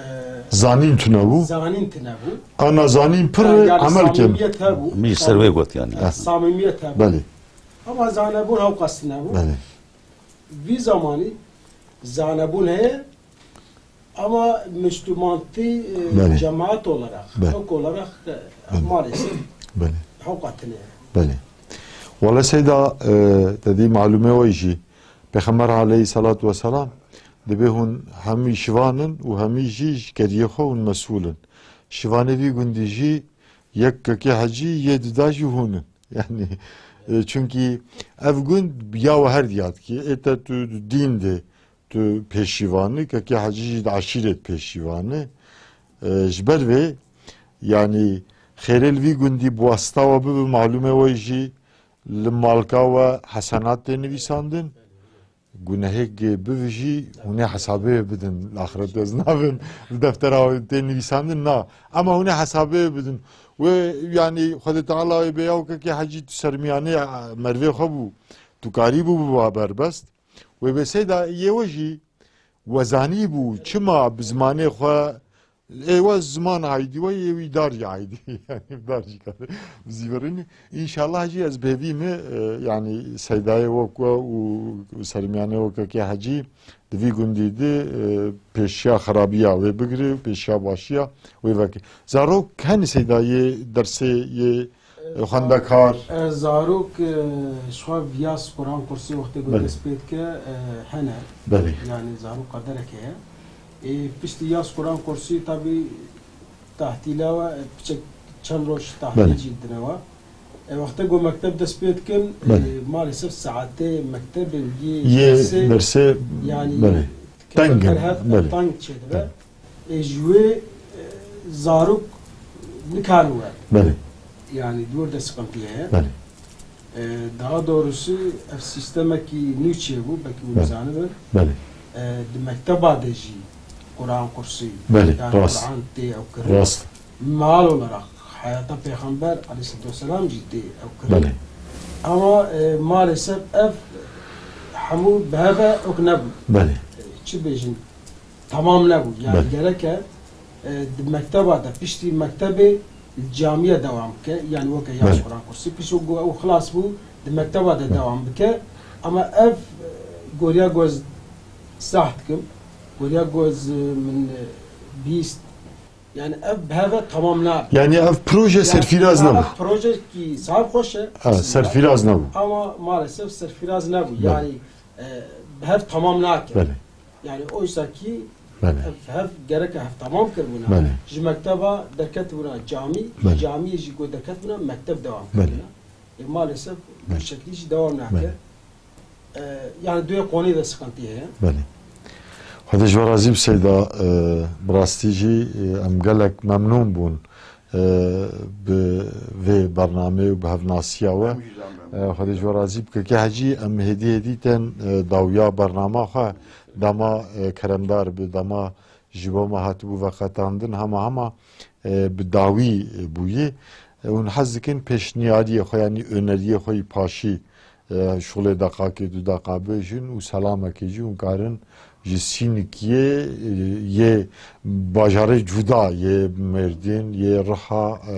Zanîn tune bû. zanîn tune bû. Ana zanîn pir Yani, emel kêm. samimiyet hebû. Min jî ser wê got yani. Ha. Samimiyet hebû. Belê. Ama zanebûn hewqas tune bû. Belê. Vî zamanî zanebûn heye, ama Müslümantî, e, Belê. cemaat olarak, Belê. hewk olarak, e, Belê. maalesef Belê. hewqa tune ye. Belê. Wele Seyda, e, te dî malûmê we jî, Pêxember aleyhissalatu vesselam, dibê hûn hemî şivan in û hemî jî ji keriyê xwe hûn mesûl in. Şivanê vî gundî jî yek kekê hecî yê dida jî hûn in. Yani, e, çunkî ev gund ya we her diya dikê. Ê te tu di dîn de tu pêşîvan î, kekê hecî jî di eşîrê de pêşîvan e. E, ji ber vê, yani, xêrê li vî gundî bi wasita we bibe, malûmê we jî li malka we hesenat tê nivîsandin. Gunehêk bibe jî hûn ê hesabê bidin. Li axiretê ez nabêm li deftera tê nivîsandin, na. Ema hûn ê hesabê bidin. Wê, yanî, Xwedê Teala wê bê ya wekekê hecî tu sermiyanê mervê xwe bû. Tu karî bû biba berbest. Wê bê Seyda yê we jî we zanî bû, çima bi zimanê xwe Ê we ziman aîdî we, yê wî dar jî aîdî. Yani dar jî kare bizîvirînî. Înşallah jî ez bêvî me, e, yani seydayê wek we û sermiyanê wekekê hecî di vî gundî di, e, pêşiya xerabiya wê bigire û pêşiya başiya wê veke. Zarok henî seydayê dersê yê, e, xwendekar. E, zarok, e, ji xwe viyas Quran kursî wextê ku Belê. dest pê dike, e, hene. Belê. Yani zaroka dereke ye. Ê, piştî yas Quran kursî tabî tahtîla we, piçek çend roj tahtîl Belê. jî dine we. Ê, wextê ku mekteb dest pê dikin, Belê. ê, maalesef saetê mektebên yê Yê dersê, dersê, yani, belê. Teng in, kilometre hev belê. teng çêdibe. Teng. Ê, ji wê, e, zarok nikarin we. Belê. Yani, di wir de sıkıntı heye. Belê. E, daha doğrusu ev sîstemekî nû çêbû, belkî hûn Belê. zanibin. Belê. E, di mekteba de jî Quran kursî, Belê, yani rast. Quran tê ew kirin. Rast. Mal olarak hayata Pêxember aleyhissalatu vesselam jî tê ew kirin. Belê. Ama, e, maalesef ev hemû bi hev e, ok nebû. Belê. E, çi bêjin? Tamam nebû. Yani Belê. gereke, e, di mekteba de, piştî mektebê camiye dewam bike. Yani weke yas Belê. Quran kursî. Pişt ku ew xilas bû, di mekteba de Belê. dewam bike. Ama ev, e, Goriya goz sah dikim. Goriya goz, e, min, e, bîst. Yani ev bi hev ve tamam nabe. Yani ev proje serfiraz nebû. Ev proje ki sahib xweş e. Ha, serfiraz nebû. Ama maalesef serfiraz nebû. Belê. Yani, e, bi hev tamam nake. Belê. Yani oysa ki Belê. Ev hev gereke hev tamam kiribûna. Belê. Ji mekteba derketibûna camî, Belê. Camiyê jî ku derketibûna mekteb dewam Belê. Kiribûna. E, maalesef Belê. Bu şekilî jî dewam nake. Belê. E, yani duê qonî de sıkıntı heye. Belê. Xwedê ji we razî bi Seyda, e, bi rastî jî, e, em gelek memnûn bûn, e, bi vê bernameyê û bi hevnasiya we. Em jî zam E, Xwedê ji we razî bike. Kekê Hecî, em hêdî hêdî tên, e, dawiya bernama xwe, dema, e, keremdar bi, dema ji bo me hatibû veqetandin, hema hema, e, bi dawî bûyî. E, hûn hez dikin pêşniyariyê xwe, yanî öneriyê xwe yî paşî, e, şûlê deqakê du deqa bêjin û selamekê jî hûn karin ji Sînikiyê, e, yê bajarê cuda, yê Mêrdîn, yê Riha, e,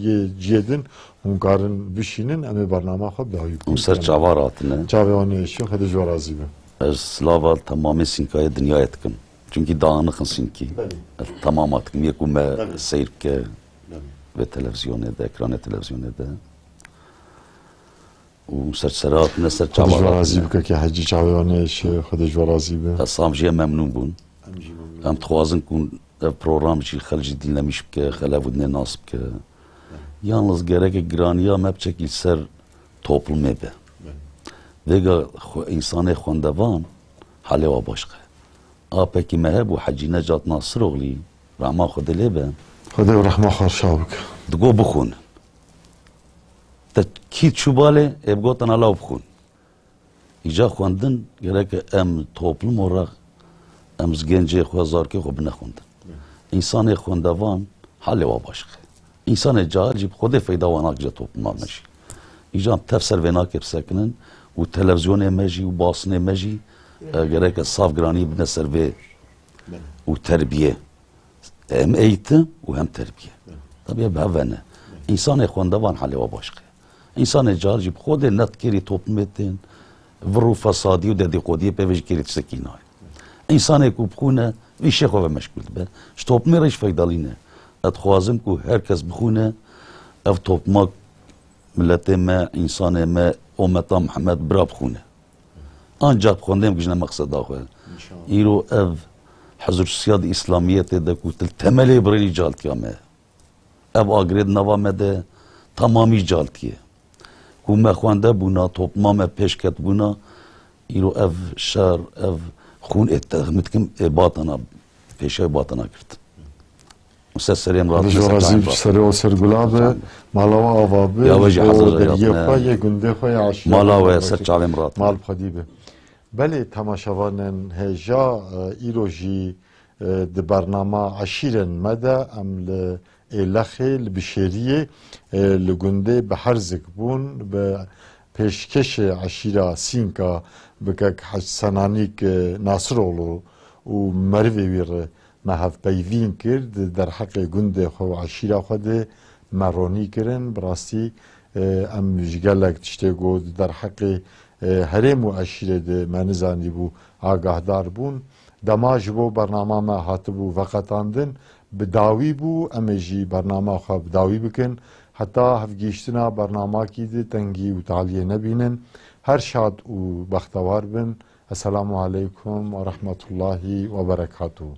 yê ciyê din hûn karin bişînin, em ê bernama xwe bi dawî bikin. Hûn ser çavan hatine. Çavê wan êşî, Xwedê ji we razî be. Ez silava temamê Sînkayê dinyayê dikim. Çunkî dağınık in Sînkî. Belê. Ez temam dikim, yê ku me Belê. Seyr bike Belê. Vê televîzyonê de, ekranê televîzyonê de. Û ser serhat ne ser Xwedê ji we razî bike, kekê Hecî, çavê wan êşî, Xwedê ji we razî be. Ez sam jê memnûn bûn. Em jî memnûn Em bûn. Dixwazin ku ev program jî xelk jî dînlemîş bike, xelk ev dinê nas bike. Belê. Yalnız gereke giraniya me biçekî li ser toplumê be. Belê. Vêga xwe, însanê xwendevan halê wa başqe. Apekî me hebû Hecî Necat Nasiroglî, rehma Xwedê lê be. Xwedê rehma xwe şa bike. Digo bixwin. Te kî çû balê, ê bigotin ala bixwin. Îca xwendin gereke em toplum olarak em ji gencê xwe, zarokê xwe bine xwendin. Însanê xwendevan halê wa başqe. Însanê cahil jî bi xwedê feyda wa nakije topluma me jî. Îca em tev ser vê nakê bisekinin û televîzyonê me jî û basinê me jî, e, gereke saf giranî bine ser vê û terbiyê. Hem eğitim û hem terbiye. Tabii bi hev ve ne. Însanê xwendevan halê wa başqe. Însanê cahil jî bi xwedê netkirî toplumê tên vir û fesadî û dedîqodiyê pê ve jî kirî tiştekî nayê. Însanê ku bixwîne, vî şê xwe ve meşgûl dibe. Ji toplumê re jî feydelî ne. Ez dixwazim ku her kes bixwîne, ev topluma, miletê me, însanê me, ometa Mihemed bira bixwîne. Ancak bi xwendê em gijne meqseda xwe. Înşallah. Îro ev hizir û siyad Îslamiyetê de ku til temelê birênî caltiya me. Ev agirê di nava me de tamamî caltiye. Ku me xwende bûna, topluma me pêş ket bûna, îro ev şer, ev xûn ê te-, min dikim ê batana, pêşe batana girtin. Ser serê em Xwedê ji we razî, serê we ser gula be. Mala we ava be, ya we jî ji bo hazir deriyê xwe, yê gundê xwe, ya eşîra Mala we ser çavê min rahat. Mal bi xwedî be. Belê, temaşevanên hêja, e, îro jî, e, di bernama Eşîrên me de em li Êlexê, li Bişêriyê, e, li gundê Biherzik bûn, bi pêşkêşê eşîra Sînka bi kek Hec Senanîk, e, Nasiroglu û merivê wî re me hevpeyvîn kir, di derheqê gundê xwe û eşîra xwe de me ronî kirin. Bi rastî, e, em ji gelek tiştê ku di derheqê, e, herêm û eşîrê de me nizanîbû, agahdar bûn. Dema ji bo bernama me hatibû veqetandin, bi dawî bû, em ê jî bernama xwe bi dawî bikin. Heta hevgihîştina bernamakî di tengî û taliyê nebînin. Her şad û bextewar bin. Esselamu aleykum ve rahmetullahi ve berekatuhu.